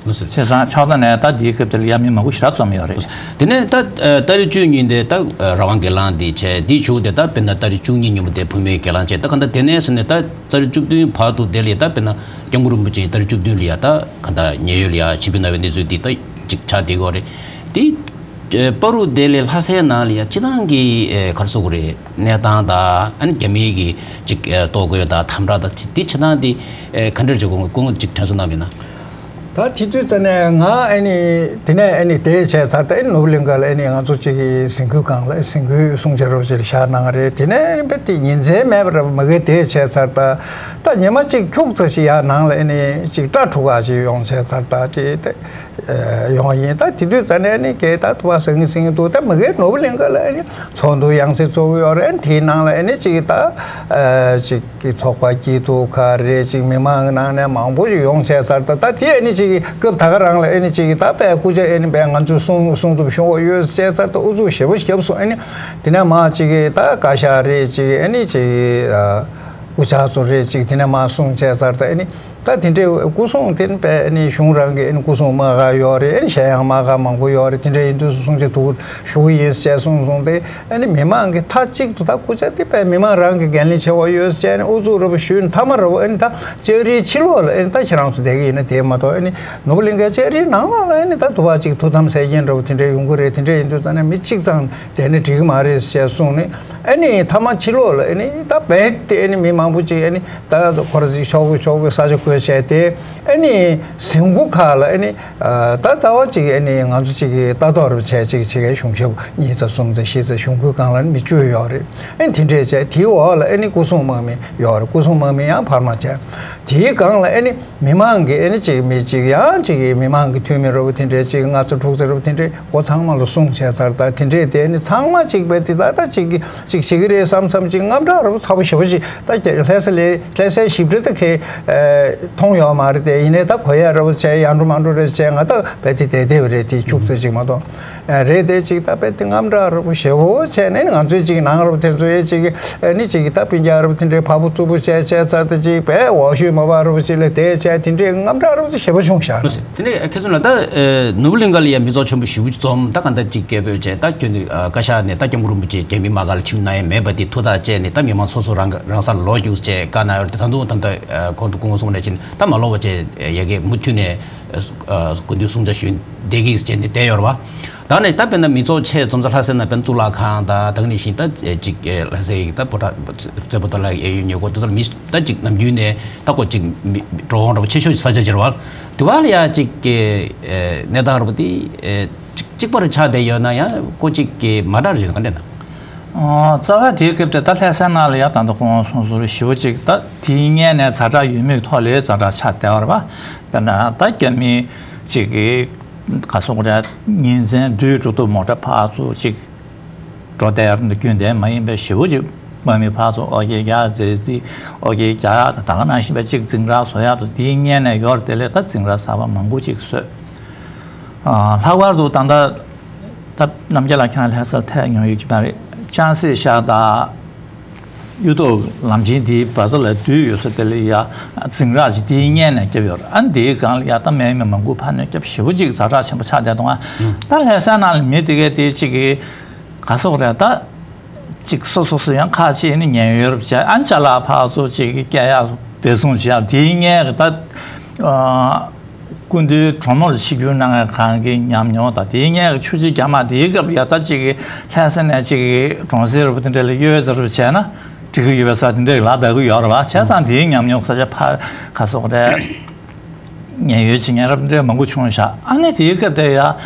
བྱས་ཙང་ཕྱོགས་མཐའ་ནས་ད་འདིའི་སྐབས་དེ་ལ་ཡ་མི་མང་པོ་ཞེ་དྲག་འཛོམས་ཡོད་རེད། དེ་ནས་ད་ཨ་ཏ་རིག་བཅུ་གཉིས་དེ་ད་ཨ་རང་དབང་སྒེར་ལངས་དེ་བྱས། དེའི་མཇུག་དེ་ད་དཔེར་ན་ཏ་རིག་བཅུ་གཉིས་ཉིན་མོ་དེ་བུད་མེད་སྒེར་ལངས་བྱས། ད་གང་ལྟར་དེ་ནས་བཟུང་ནས་ད་ཏ་རིག་བཅུ་བདུན་བར་དུ་དེ་ལ་ཡ་ད་དཔེར་ན་སྐྱབས་མགོན་རིན་པོ་ཆེ་ཏ་རིག་བཅུ་བདུན་ལ་ཡ་ད་གང་ལྟར་ཉེན་གཡོལ་ལ་ཡ་ཆིབས་བསྒྱུར་གནང་བའི་གནས་ཚུལ་དེ་ད་ཅིག་ཆགས་བསྡད་ཡོད་རེད། དེ་ཨ་བར་དུ་དེ་ལ་ཡ་ལྷ་སའི་ནང་ལ་ཡ་སྤྱིར་བཏང་གི་ཨ་ག་རེ་ཟེར་དགོས་རེད། གནས་སྟངས་དང་ཨ་ནི་རྒྱ་མིའི་གི་ཅིག་ཨ་གཏོར་རྒོལ་དང་དམ་དྲག་དང་དེ་དེ་བྱེད་སྟངས་དེ་ཨ་ག་འདྲ་ཅིག་དགོངས་དགོངས་ཅིག་དྲན་གསོ་གནང་བས་ན། ད་དེ་དུས་ཙ་ནས་ང་ཨ་ནི་དེ་ནས་ཨ་ནི་དེ་བྱས་ཚར། ད་ཨ་ནི་ནོར་བུ་གླིང་ག་ལ་ཨ་ནི་ང་ཚོ་གཅིག་གི་གཟིམ་ཁུག་སྒང་ལ་གཟིམ་ཁུག་སྲུང་བྱ་རོབ་ཅིག་ལ་བཞག་གནང་རེད། དེ་ནས་ཨ་ནི་དཔེ་དེ་ཉིན་མཚན་མེད་པར་མ་གི་དེ་བྱས་ཚར། ད་ད་ཉི་མ་གཅིག་ཁྱུག་ཙམ་ཞིག་ཡར་ནང་ལ་ཨ་ནི་ཅིག་སྐྲ་འཁྲུ་ག་ཅིག་ཡོང་བྱས་ཚར། ད་ཅིག་དེ་ཡོང་ཡིན། ད་དེ་དུས་ཙ་ནས་ཨ་ནི་གས་ད་ཐུ་བ་ཟང་ངེ་ཟིང་ངེ་འདུག་ད་མ་གི་ནོར་བུ་གླིང་ག་ལ་ཨ་ནི་ཚོགས་འདུ་ཡང་སེ་ཚོགས་ཀྱི་ཡོད་རེད། ཨ་ནི་དེའི་ནང་ལ་ཨ་ནི་ཅིག་ད་ཅིག་གི་ཚོགས་པ་སྐྱིད་སྡུག་ག་རེ་ཅིག་མི་མང་གི་ནང་ནས་མང་པོ་ཞིག་ཡོང་བྱས་ཚར། ད་ད་དེ་ཨ་ནི་ཅིག་གི་སྐབས་ད་ག་རང་ལ་ཨ་ནི་ཅིག་གི་ད་དཔེ་སྐུ་ཕྱྭ་ཨ་ནི་དཔེ་ང་ཚོས་གསུང་གསུང་ཐུབ་ཤོང་བ་ཡོད་བྱས་ཚར། ད་ཨུ་ཚུགས་ཞེ་པོ་བརྒྱབ་སོང་། ཨ་ནི་དེ་ནས་མ་ཅིག་གི་ད་བཀའ་ཤག་རེད་ཅིག་ཨ་ནི་ཅིག་གི་སྐུ་ཕྱྭ་ཚོ་རེད་ཅིག་དེ་ནས་མ་གསུང་བྱས་ཚར། ད་ཨ་ནི་ད་དེ་འདྲའི་སྐུ་སྲུང་དེ་ནི་དཔེ་ཨ་ནི་གཞུང་རང་གི་ཨ་ནི་སྐུ་སྲུང་དམག་སྒར་ཡོད་རེད། ཨ་ནི་གཞན་ཡང་དམག་སྒར་མང་པོ་ཡོད་རེད། དེ་འདྲ་ཡིན་དུས་སུ་གསུང་ཆོས་ཐུགས་ཞུ་གི་ཡིན་ཞེས་གསུངས་སོང་སྟེ། ཨ་ནི་མི་མང་གི་མཐའ་གཅིག་ཏུ་ད་སྐུ་ཕྱྭ་དེ་དཔེ་མི་མང་རང་གི་འགན་ལེན་བྱེད་དགོས་ཡོད་ཟེར་ནས་ཨུ་ཚུགས་རེ་བ་ཞུས་ནས་མཐའ་མ་རེ་བ་ཨ་ནི་ད་ལྕགས་རིའི་ཕྱི་ལོགས་ལ་ཨ་ནི་ད་ཁྱེད་རང་ཚོ་བསྡད་ཀྱི་ཡིན་ན་བསྡད་མ་གཏོགས། ཨ་ནི་ནོར་བུ་གླིང་གའི་ལྕགས་རིའི་ནང་ལོགས་ལ་ཨ་ནི་ད་དུ་བ་ཅིག་ཐུགས་དམ་གསལ་རྐྱེན་འདྲ་བོ་དེ་འདྲ་ཡོང་གི་རེད། དེ་འདྲ་ཡིན་དུས་ཙང་ནས་མི་གཅིག་ཙམ་བསྡད་ན་འགྲིག་གི་མ་རེད་ཅེས་གསུངས་ནས། ཨ་ནི་མཐའ་མ་ཕྱི་ལོགས་ལ་ཨ་ནི་ད་རྦད་དེ་ཨ་ནི་མི་མང་པོ་ཅིག་ཨ་ནི་ད་ཁོ་ར་ཅིག་ཆོག་གི་ཆོག་གི་ས་ཆ་བགོས་བྱས་ཏེ། ཨ་ནི་གཟིམ་ཁུག་ཁག་ལ་ཨ་ནི་ད་རྩ་བ་ཅིག་ཨ་ནི་ང་ཚོ་ཅིག་གི་ལྟ་རྟོག་རུ་བྱས་ཅིག་བྱེད་མཁན་གཞུང་ཞབས་གཉིས་ཙམ་གསུམ་ཙམ་བཞི་ཙམ་གཞུང་སྒོའི་སྒང་ལ་མི་བཅུ་ཡོད་རེད། ཨ་ནི་དེ་འདྲས་བྱས་དེའི་འོག་ལ་ཨ་ནི་སྐུ་སྲུང་དམག་མི་ཡོད་རེད། སྐུ་སྲུང་དམག་མི་ཡང་འཕར་མ་བྱས། དེའི་སྒང་ལ་ཨ་ནི་མི་མང་གི་ཨ་ནི་ཅིག་མི་ཅིག་ཡང་ཅིག་གི་མི་མང་གི་འཐུས་མི་རུ་དེ་འདྲས་ཅིག་ལྔ་ཙམ་དྲུག་ཙམ་རུ་དེ་འདྲས་སྒོ་ཚང་མ་ལ་སྲུང་བྱས་ཚར། ད་དེ་འདྲས་དེ་ཨ་ནི་ཚང་མ་ཅིག་བས་དེ་ད་ད་ཅིག་གི་ཅིག་བྱེད་ཀྱི་རེད་བསམ་བསམ་ཅིག་དངངས་སྐྲག་རུ་ཚ་པོ་ཞེ་པོ་ཅིག་ད་ལྷ་ས་ལས་ལྷ་སའི་ཞིབ་ཕྲ་ད་ཁེ་མཐོང་ཡོད་མ་རེད་དེ། ཡིན་ནའི་ད་གོ་ཡ་རུ་བྱས་ཡང་འགྲོ་མ་འགྲོ་རེད་བྱས་ང་ད་བས་དེ་བསྡད་བསྡད་པ་རེད། དེ་ཁྱུག་ཙམ་ཅིག་མ་གཏོགས། རེད་དེ་ཅིག་ད་དཔེ་དེ་དངངས་སྐྲག་རུ་ཞེ་བོ་བྱས་ནས་ང་ཚོའི་ཅིག་ནང་རུ་དེ་ཚོའི་ཅིག་ནི་ཅིག་ད་སྤུན་ཀྱག་རུ་དེ་འདྲའི་ཕ་བུ་རྩུབ་པོ་བྱས་བྱས་ཚར་དེ་ཅིག་དཔེ་འོ་ཤོད་མ་བ་རུ་ཅིག་ལ་དེ་བྱས་དེ་འདྲའི་དངངས་སྐྲག་རུ་ཞེ་བོ་བྱུང་ཤག་དེ་ནས་ཁྱེད་ཚོ་ལ་ད་ནོར་བུ་གླིང་ག་ལ་ཡ་མི་ཚོགས་ཆེན་པོ་ཞེ་པོ་ཅིག་འཛོམས། ད་ག་འདྲ་ཅིག་སྐད་འབོད་བྱས། ད་ཁྱོད་ནི་བཀའ་ཤག་ནས་ད་སྐྱབས་མགོན་རིན་པོ་ཆེ་རྒྱ་མི་དམག་སྒར་ལ་ཕྱིན་ན་ཡང་མེད་པ་དེ་ཐུགས་ཐག་བཅད་ནས། ད་མི་མང་སོ་སོ་རང་རང་སར་ལོག་རྒྱུགས་བྱས་བཀའ་གནང་ཡོད་རེད། ད་དུང་ད་ལྟ་གོང་དུ་སྐུ་ངོ་གསུངས་ནས་ཕྱིན་ད་མ་ལོག་པ་བྱས་ཡ་གི་མུ་མཐུད་ནས། ཨ་སྐུ་མདུན་གསུང་ཆ་ཞུས་བསྡད་ཀྱི་ཡིན་ཟེར་ནས་བསྡད་ཡོད་རེད་པ། ད་ནས་ད་དཔེར་ན་མི་ཚོགས་ཆེད་འཛོམས་ས་ལྷ་སའི་ནང་དཔེར་ན་གཙུག་ལག་ཁང་དང་ད་ག་ནང་བཞིན་ད་ཅིག་ལྷ་སའི་ད་ཕོ་བྲང་རྩེ་ཕོ་བྲང་ལ་གཡས་གཡོན་ཉེ་འཁོར་དེ་ཚོར་མི་ད་ཅིག་ནམ་རྒྱུན་ནས་ད་ཁོ་ཅིག་མི་འགྲོ་འོང་འདྲ་པོ་ཆེ་ཤོས་ཅིག་ས་ཆ་ཅིག་རེད་པ། དེ་བ་ལ་ཡ་ཅིག་གནས་སྟངས་རེད་པ། དེ་ཅིག་གཅིག་པ་རུ་ཆགས་བསྡད་ཡོད་ན་ཡང་ཁོ་ཅིག་མ་འདྲ་རེད། ག་འདྲ་ན། རྩ་བ་དེའི་སྐབས་དེ་ད་ལྷ་སའི་ནང་ལ་ཡ་ད་ལྟ་ཁོང་གསུང་ཟུར་ཞེ་པོ་ཅིག་ད་དེའི་སྔོན་ནས་ཛ་དྲག་ཡོད་མེད་ཐོག་ལ་ཛ་དྲག་ཆགས་བསྡད་པ་རེད་པ། དཔེར་ན་ད་རྒྱ་མི་ཅིག་གི་ག་སོག་རེད། ཉིན་མཚན་དུས་དྲུག་ཏུ་མོ་ཊ་ཕར་ཚུར་ཅིག་འགྲོ་བསྡད་ཡ་རེད་འདུག་རྒྱུན་ལྡན་མ་ཡིན་པའི་ཞེ་པོ་ཅིག་དམག་མི་ཕར་ཚུར་ཨོ་རྒྱན་རྒྱག་རྩེད་རྩིས་ཨོ་རྒྱན་རྒྱག་ཡ་དང་ད་ག་ནང་བཞིན་པའི་ཅིག་འཛིང་རགས་བཟོ་ཡ་དང་དེའི་སྔོན་ནས་ཡོད་རེད། དེ་ལས་ད་འཛིང་རགས་གསར་པ་མང་པོ་ཅིག་བཟོས། ལྷག་པར་དུ་ད་ལྟ་ད་རྣམ་རྒྱལ་ལགས་ཁྱེད་རང་ལྷ་སར་ཐད་མྱོང་ཡོད་ཀྱི་མ་རེད། ཅང་སེ་ཤ་དང་གཡུ་ཐོག་ལམ་ཆེན་འདིའི་བར་ཚོ་ལ་བསྡུས་ཡོད་ས་དེ་ལ་ཡ་འཛིང་རགས་ཅིག་དེའི་སྔོན་ནས་བརྒྱབ་ཡོད་རེད། ཨ་འདིའི་སྒང་ལ་ཡ་ད་དམག་མི་མང་པོ་ཕར་ནས་བརྒྱབ་ཞེ་པོ་ཅིག་ཛ་དྲག་ཆེན་པོ་ཆགས་བསྡད་འདུག་ད་ལྷ་ས་ནང་ལ་མི་དེ་གས་དེ་ཅིག་གི་ག་སོག་རེད་ད། ཅིག་སོ་སོ་སོ་ཡང་ཁ་ཕྱེ་ནས་ཉན་ཡོད་རབས་བྱས། ཨ་ཅ་ལག་ཕར་ཚུར་ཅིག་སྐྱེལ་ཡག་འབད་བརྩོན་བྱེད་ཡག་དེའི་སྔོན་གྱི་ད་ཨ་སྐུ་མདུན་གྲོ་མོ་ལ་ཆིབས་བསྒྱུར་གནང་བའི་སྒང་གི་ཉམས་མྱོང་དང་། དེའི་སྔོན་གྱི་ཆུ་བཞི་རྒྱ་དམག་དེའི་སྐབས་ལ་ཡ་ད་ཅིག་ལྷ་ས་ནས་ཅིག་གྲོང་གསེབ་རུ་དེ་འདྲ་ལ་གཡོལ་ཟེར་རུ་བྱས་ན་འགྲིག་གི་ཡོད་པའི་ས་དེ་འདྲ་ལ་བསྡད་ཀྱི་ཡོད་རེད་པ། བྱས་ཙང་དེའི་ཉམས་མྱོང་ས་ཆ་ཕར་ག་སོག་རེད། ཉེན་གཡོལ་བྱེད་མཁན་རབས་འདྲ་མང་པོ་བྱུང་ཤག་ཨ་ནི་དེའི་སྐབས་དེ་ཡ་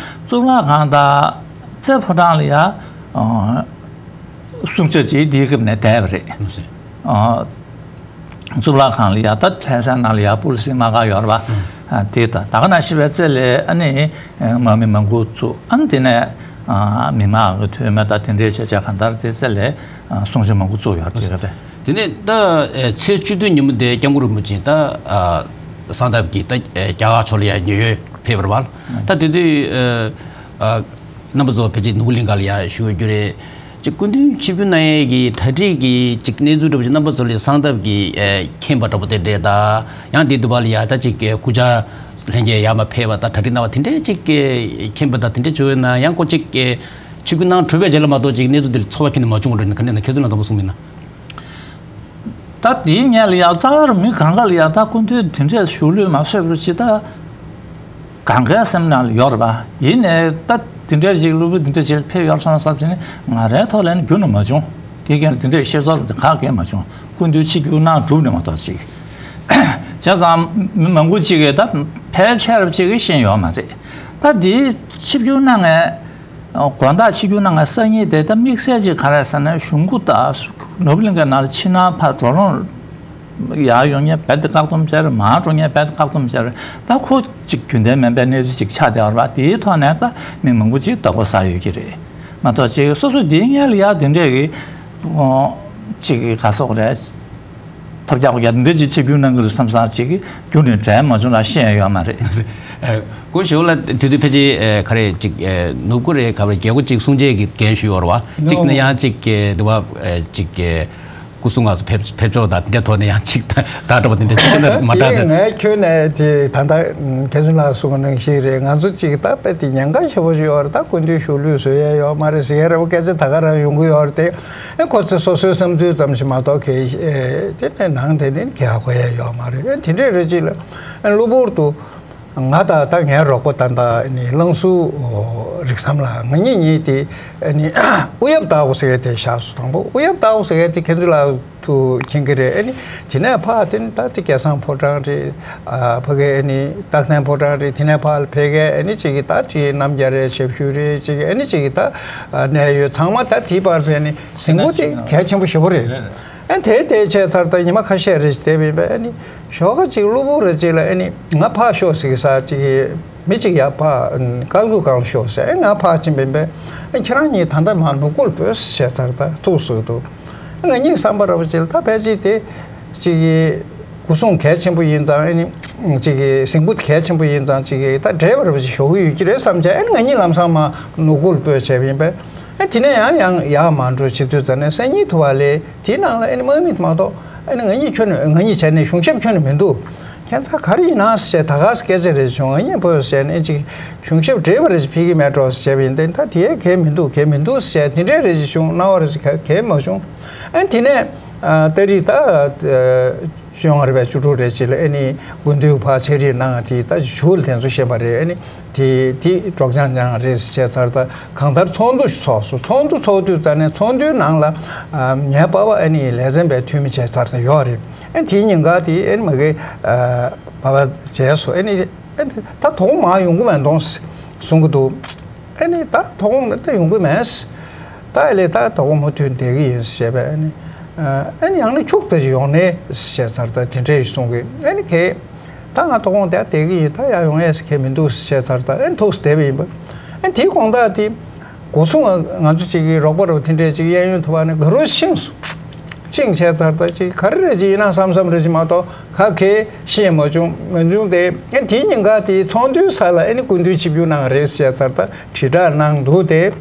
གཙུག་ལག་ཁང་དང་རྩེ་ཕོ་བྲང་ལ་ཡ་ཨ་གསུང་ཆོས་ཅིག་དེའི་སྐབས་ནས་བསྡད་པ་རེད། ཨ་གཙུག་ལག་ཁང་ལ་ཡ་ད་ལྷ་སའི་ནང་ལ་ཡ་པུ་ལི་སིའི་དམག་སྒར་ཡོད་རེད་པ། ཨ་དེ་དང་ད་ག་ནང་བཞིན་པའི་རྩེ་ལ་ཨ་ནི་དམག་མི་མང་པོ་བཙུགས། ཨ་ནི་དེ་ནས་ཨ་མི་མང་གི་འཐུས་མི་དང་དེ་འདྲའི་བྱས་བྱས་གང་ལྟར་དེ་རྩེ་ལ་ཨ་གསུང་ཆོས་མང་པོ་བཙུགས་ཡོད་རེད། དེ་སྐབས་དེ། དེ་ནས་ད་ཨེ་ཚེས་བཅུ་བདུན་ཉིན་མོ་དེ་སྐྱབས་མགོན་རིན་པོ་ཆེ་ད་ཨ་གསང་སྟབས་ཀྱིས་ད་ཨེ་རྒྱ་གར་ཕྱོགས་ལ་ཡར་ཉེན་གཡོལ་ཕེབས་པ་རེད་པ། ད་དེ་དུས་ཨ་ཨ་རྣམ་པ་ཚོ་ཕལ་ཆེར་ནོར་བུ་གླིང་ག་ལ་ཡར་བཞུགས་ཡོད་རྒྱུ་རེད། ཅིག་སྐུ་མདུན་ཆིབས་བསྒྱུར་གནང་ཡས་ཀྱི་གྲ་སྒྲིག་གི་ཅིག་གནས་ཚུལ་འདྲ་པོ་ཅིག་རྣམ་པ་ཚོ་ལ་གསང་སྟབས་ཀྱིས་ཨེ་མཁྱེན་པ་འདྲ་པོ་དེ་འདྲས་དང་། ཡང་དེ་དུས་བ་ལ་ཡ་ད་ཅིག་སྐུ་བཅར་ལྷན་རྒྱས་ཡར་མར་ཕེབས་པ་དང་གྲ་སྒྲིག་གནང་བ་དེ་འདྲས་ཅིག་མཁྱེན་པ་དང་དེ་འདྲས་བྱུང་ཡོད་ན། ཡང་ཁོ་ཅིག་ཆིབས་བསྒྱུར་གནང་གྲུབ་པའི་རྗེས་ལ་མ་གཏོགས་ཅིག་གནས་ཚུལ་དེར་ཚོར་བ་ཁྱོན་ནས་མ་བྱུང་བ་འདྲ། ག་འདྲ་ན་ཁྱེད་ཚོ་ལ་འདྲ་པོ་གསུངས་མིན་ན། ད་དེའི་སྔོན་ལ་ཡ་རྩ་བར་མི་གང་ག་ལ་ཡ་ད་སྐུ་མདུན་དེ་འདྲས་བཞུགས་ལུས་མ་བཟོད་པར་ཅི་ད་གང་གའི་སེམས་ནང་ལ་ཡོད་རེད་པ། ཡིན་ནའི་ད་དེ་འདྲས་ཞིག་སློབ་བུ་དེ་འདྲས་ཞིག་ཕེབས་ཡོད་སོང་ས་དེ་ནི་ང་རའི་ཐོག་ལ་ནི་རྒྱུན་ནས་མ་བྱུང་། དེ་གས་དེ་འདྲས་ཤེས་ཚོར་དེ་ག་གས་མ་བྱུང་། སྐུ་མདུན་ཆིབས་བསྒྱུར་གནང་གྲུབ་ནས་མ་གཏོགས་ཅིག་བྱས་ཙང་མི་མང་པོ་ཅིག་གིས་ད་ཕལ་ཆེ་བ་ཅིག་གིས་ཤེས་ཡོད་མ་རེད། ད་དེའི་ཆིབས་བསྒྱུར་གནང་ངས། དགོང་དག་ཆིབས་བསྒྱུར་གནང་བའི་སང་ཉིན་དེ་ལྟར་དམིགས་བསལ་ཅིག་ག་རེ་ཟེར་ན་གཞུང་སྐུ་དང་ནོར་བུ་གླིང་གའི་ནང་ལ་ཕྱིན་ན་ཕར་འགྲོ་ལོང་ཡར་ཡོང་མཁན་རྦད་དེ་བཀག་སྡོམ་བྱས་རེད། མར་འགྲོ་མཁན་རྦད་དེ་བཀག་སྡོམ་བྱས་རེད། ད་ཁོ་ཅིག་རྒྱུན་ལྡན་མིན་པའི་གནས་ཚུལ་ཅིག་ཆགས་བསྡད་པ་རེད་པ། དེའི་ཐོག་ནས་ད་མི་མང་པོ་ཅིག་དོགས་པ་ཟ་ཡོད་ཀྱི་རེད་མ་གཏོགས་ཅིག་སོ་སོ་དེའི་སྔོན་ལ་ཡ་དེ་འདྲས་ཀྱི་ཅིག་ག་སོག་རེད། ཐབས་ཀྱག་ཀྱག་འདི་ཅིག་ཆིབས་བསྒྱུར་གནང་གི་རེད་བསམ་བསམ་ཅིག་རྒྱུན་ནས་དྲན་མ་བྱུང་ལ་ཤེས་ཡོད་མ་རེད། ཨ་སྐུ་ཞབས་ལ་དེ་དུས་ཕལ་ཆེར་ཨ་ག་རེ་ཅིག་ཨ་ནུབ་ཀོ་རི་ཡའི་ག་རེ་རྒྱལ་སྒོ་ཅིག་སྲུང་བྱེད་ཀྱི་འགན་ཞུས་ཡོད་རེད་པ། གཅིག་ནས་ཡང་ཅིག་ཨ་དུ་བ་ཨ་ཅིག་ཨ་སྐུ་སྲུང་ངོས་སུ་ཕེབས་ཕེབས་ཕྱོགས་དང་དེ་འདྲའི་ཐོག་ནས་ཡང་ཅིག་ད་ད་འདྲ་པོ་དེ་འདྲ་ཅིག་ན་མ་དེ་འདྲ་དེ། ངས་ཁྱོན་ནས་ཅིག་ད་ལྟ་མཁན་ཟུར་ལགས་གསུངས་པ་ནང་བཞིན་རེད། ང་ཚོ་ཅིག་ད་དཔེ་དེ་ཉེན་ཁ་ཆེ་པོ་ཞིག་ཡོད་རེད། ད་སྐུ་མདུན་བཞུགས་ལུས་བཟོ་ཡས་ཡོད་མ་རེད་ཟེར་ཡས་རེད་པ། སྐད་ཆ་ད་ག་རང་ཡོང་གི་ཡོད་རེད་དེ། ཨེ་ཁོ་ཚོས་སོ་སོའི་བསམ་ཚུལ་ཙམ་ཞིག་མ་གཏོགས་གལ་ཨེ་དེ་ནས་ནང་དེ་ནས་གལ་གོ་ཡ་ཡོད་མ་རེད། ཨེ་དེ་འདྲས་རེད། ཅིག་ལ་ཨེ་གློ་བུར་དུ་ང་དང་ད་ངའི་རོགས་པ་ད་ལྟ་ཨེ་ནི་བླང་སུ་རིག་བསམ་ལགས། ང་གཉིས་གཉིས་དེ་ཨེ་ནི་ཨུ་ཡབ་ཏའོ་ཟེར་མཁན་དེ་བཞག་སོང་། དང་པོ་ཨུ་ཡབ་ཏའོ་ཟེར་མཁན་དེ་མཁན་ཟུར་ལགས་ཚོ་མཁྱེན་གྱི་རེད། ཨེ་ནི་དེ་ནས་ཕར་དེ་ནི་ད་དེ་སྐལ་བཟང་ཕོ་བྲང་རེད། ཨ་ཕ་གི་ཨེ་ནི་རྟག་བརྟན་ཕོ་བྲང་རེད། དེ་ནས་ཕར་ཕ་གི་ཨེ་ནི་ཅིག་གི་ད་དེ་རྣམ་རྒྱལ་རེད། ཞབས་ཞུ་རེད། ཅིག་ཨེ་ནི་ཅིག་གི་ད་ཨ་གནད་ཡོད་ཚང་མ་ད་དེའི་བར་དུ་ཨེ་ནི་གཟིགས་སྐོར་དེ་གལ་ཆེན་པོ་ཞེ་པོ་རེད། ཨེ་དེ་དེ་བྱས་ཚར་ད་ཉི་མ་ཁ་ཤས་རེ་ཞིག་བསྡད་པ་ཡིན་པས། ཨེ་ནི་ཞོགས་ཀ་ཅིག་གློ་བུར་རེ་ཅིག་ལ་ཨེ་ནི་ང་ཕར་ཤོག་ཟེར་གི་ས་ཅིག་གི་མི་ཅིག་ཡར་ཕར་བཀའ་འགུལ་སྒང་ལ་ཤོག་ཟེར། ཨེ་ང་ཕར་ཕྱིན་པ་ཡིན་པས། ཨེ་ཁྱེད་རང་གཉིས་ད་ལྟ་མར་ནུབ་སྒོ་ལ་སྤོས་ཟེར་བྱས་ཚར་ད་ཐུག་སོང་འདུག་ཨེ་ང་གཉིས་བསམ་པ་ར་བ་ཅིག་ལ་ད་ཕལ་ཆེར་དེ་ཅིག་གི་སྒོ་སྲུང་གལ་ཆེན་པོ་ཡིན་ཙང་ཨ་ནི་ཅིག་གི་གཟིགས་འབུལ་གལ་ཆེན་པོ་ཡིན་ཙང་ཅིག་གི་ད་འབྲེལ་བ་རེ་བ་ཞིག་ཞོག་གི་ཡོད་ཀྱི་རེད་བསམ་བྱས་ཨ་ནི་ང་གཉིས་ལམ་སང་མ་ནོར་འཁྲུལ་སྤོས་བྱས་པ་ཡིན་པས། ཨ་དེ་ནས་ཡང་ཡང་ཡག་མ་འགྲོ་བྱེད་དུས་ཙ་ནས་སང་ཉིན་ཐུག་པ་ལས་དེའི་ནང་ལ་ཨ་ནི་དམག་མི་མ་གཏོགས་ཨ་ནི་ང་གཉིས་ཁྱོན་ནས་ང་གཉིས་བྱས་ནས་གཞུང་ཞབས་ཁྱོན་ནས་མི་འདུག་ཁྱེད་ཚ་ག་རེ་ཡིན་ན་ཟེར་བྱས་ད་ག་སེ་སྐད་ཆ་རེ་བྱུང་ང་གཉིས་བོས་ཟེར་ནས་ཅིག་གཞུང་ཞབས་བྲེལ་བ་རེ་ཞིག་ཕེབས་ཀྱི་མེད་འགྲོ་ཟེར་བྱས་པ་ཡིན་ཏེ་ད་དེའི་གལ་མི་འདུག་གལ་མི་འདུག་ཟེར་བྱས་དེ་འདྲའི་རེ་ཞིག་བྱུང་སྣང་བ་རེ་ཞིག་གལ་མ་བྱུང་། ཨ་དེ་ནས་ཨ་ཏ་རིག་ད་བཅོ་ལྔ་རེད་པས་བཅུ་དྲུག་རེད་ཅིག་ལ་ཨ་ནི་སྐུ་མདུན་ཕར་ཕྱག་བྲིས་གནང་དེ་ད་ཞུ་ལ་དེ་ཚོ་བཤད་པ་རེད། ཨ་ནི་དེ་དེ་སྒྲོག་སྦྱང་སྦྱང་རེད་ཟེར་བྱས་ཚར་ད་གང་ལྟར་ཚོགས་འདུ་ཞིག་ཚོགས་སོང་། ཚོགས་འདུ་ཚོགས་དུས་ཙ་ནས་ཚོགས་འདུའི་ནང་ལ་ཨ་ངའི་པ་ཕ་ཨ་ནི་ལས་ཚན་པའི་འཐུས་མི་བྱས་ཚར་ད་ཡོད་རེད། ཨ་ནི་དེའི་ཉིན་ག་དེ་ཨ་ནི་མ་གི་ཨ་པ་ཕ་མཇལ་སོང་། ཨ་ནི་ཨ་ནི་ད་དོ་དགོང་མ་ཡོང་གི་མེད་འདུག་གསུང་གི་འདུག་ཨ་ནི་ད་དོ་དགོང་ད་ཡོང་གི་མེད། ད་ཨ་ལས་ད་དོ་དགོང་མུ་མཐུད་བསྡད་ཀྱི་ཡིན་ཞེས་པས་ཨ་ནི། ཨ་ནི་ཡང་ན་ཁྱུག་ད་ཅིག་ཡོང་ནས་ཞེས་ཚར་ད་དེ་འདྲས་གསུང་གི་ཨ་ནི་གས། ད་ང་དོ་དགོང་དེ་བསྡད་ཀྱི་ཡིན། ད་ཡར་ཡོང་ཡས་གས་མི་འདུག་ཞེས་ཚར་ད་ཨ་ནི་ཐུགས་བསྡད་པ་ཡིན་པ། ཨ་ནི་དེའི་དགོང་དག་དེ་སྒོ་སྲུང་ང་ཚོ་ཅིག་གི་རོགས་པ་རོགས་དེ་འདྲས་ཅིག་གཡས་གཡོན་ཐུབ་པ་ནས་ག་རུ་ཕྱིན་སོང་། ཅིང་བྱས་ཚར་ད་ཅིག་ག་རེ་རེ་ཅིག་ཡིན་ན་བསམ་བསམ་རེ་ཅིག་མ་གཏོགས་ག་གེ་ཤེས་མ་བྱུང་མ་བྱུང་སྟེ། ཨ་དེའི་ཉིན་ག་དེའི་ཚོགས་འདུའི་ས་ལ་ཨ་ནི་སྐུ་མདུན་ཆིབས་བསྒྱུར་གནང་རེད་ཟེར་ཚར་ད་དྲིལ་བསྒྲགས་གནང་འདུག་སྟེ།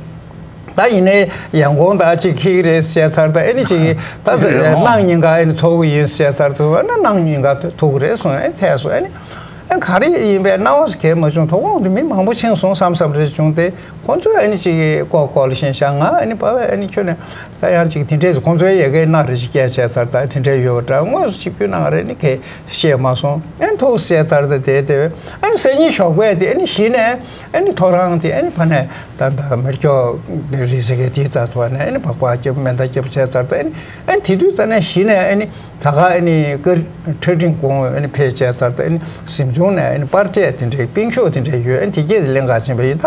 ད་ཡིན་ནའི་ཡང་གོང་ད་ཅིག་ཁྱེད་རེད་ཟེར་ཚར་ད་ཨ་ནི་ཅིག་ད་ཟེར་གནངས་ཉིན་ག་ཨ་ནི་ཚོགས་ཀྱི་ཡིན་ཟེར་ཚར་ད་ཨ་ནི་གནངས་ཉིན་ག་ཐུག་གི་རེད་གསུངས། ཨ་ནི་ཐད་སོང་། ཨ་ནི་ཨ་ནི་ག་རེ་ཡིན་པའི་སྣང་བ་གས་མ་བྱུང་། དོ་དགོང་དུ་མི་མང་པོ་ཕྱིན་སོང་བསམ་བསམ་རེ་བྱུང་སྟེ། ཁོང་ཚོས་ཨ་ནི་ཅིག་གི་ལྐོག་ལྐོག་ལ་ཤེས་བྱ་ང་ཨ་ནི་པ་ཕས་ཨ་ནི་ཁྱོད་ནས་ད་ཡང་ཅིག་དེ་འདྲས་སུ་ཁོང་ཚོའི་ཡ་གའི་སྣ་རེ་ཞིག་སྐྱེལ་བྱས་ཚར་ད་དེ་འདྲས་ཡོད་པ་འདྲ། དངོས་སུ་ཅིག་ཕུལ་གནང་རེད་ནི་གས་ཤེས་མ་སོང་། ཨ་ནི་ཐུགས་བསད་ཚར་ད་དེ་དེ་བས་ཨ་ནི་སང་ཉིན་ཞོགས་པས་དེ་ཨ་ནི་གཞི་ནས་ཨ་ནི་ཐོ་རངས་དེ་ཨ་ནི་ཕ་ནས་ད་ད་མེར་སྐྱོག་རི་ཟེར་གའི་དེའི་རྩ་ཐོག་ནས་ཨ་ནི་སྦག་སྦག་རྒྱབ་མེ་མདའ་རྒྱབ་བྱས་ཚར་ད་ཨ་ནི་ཨ་ནི་དེ་དུས་ཙ་ནས་གཞི་ནས་ཨ་ནི། ད་ག་ཨ་ནི་ཀ་ཁྲ་ཁྲིན་གོང་ཨ་ནི་ཕེབས་བྱས་ཚར་ད་ཨ་ནི་གཟིམ་ཆུང་ནས་ཨ་ནི་པར་ཆས་དེ་འདྲའི་པིང་ཤོག་དེ་འདྲའི་ཡོད། ཨ་ནི་དེ་སྐད་དེ་ལེན་ག་ཕྱིན་པ་ཡིན། ད་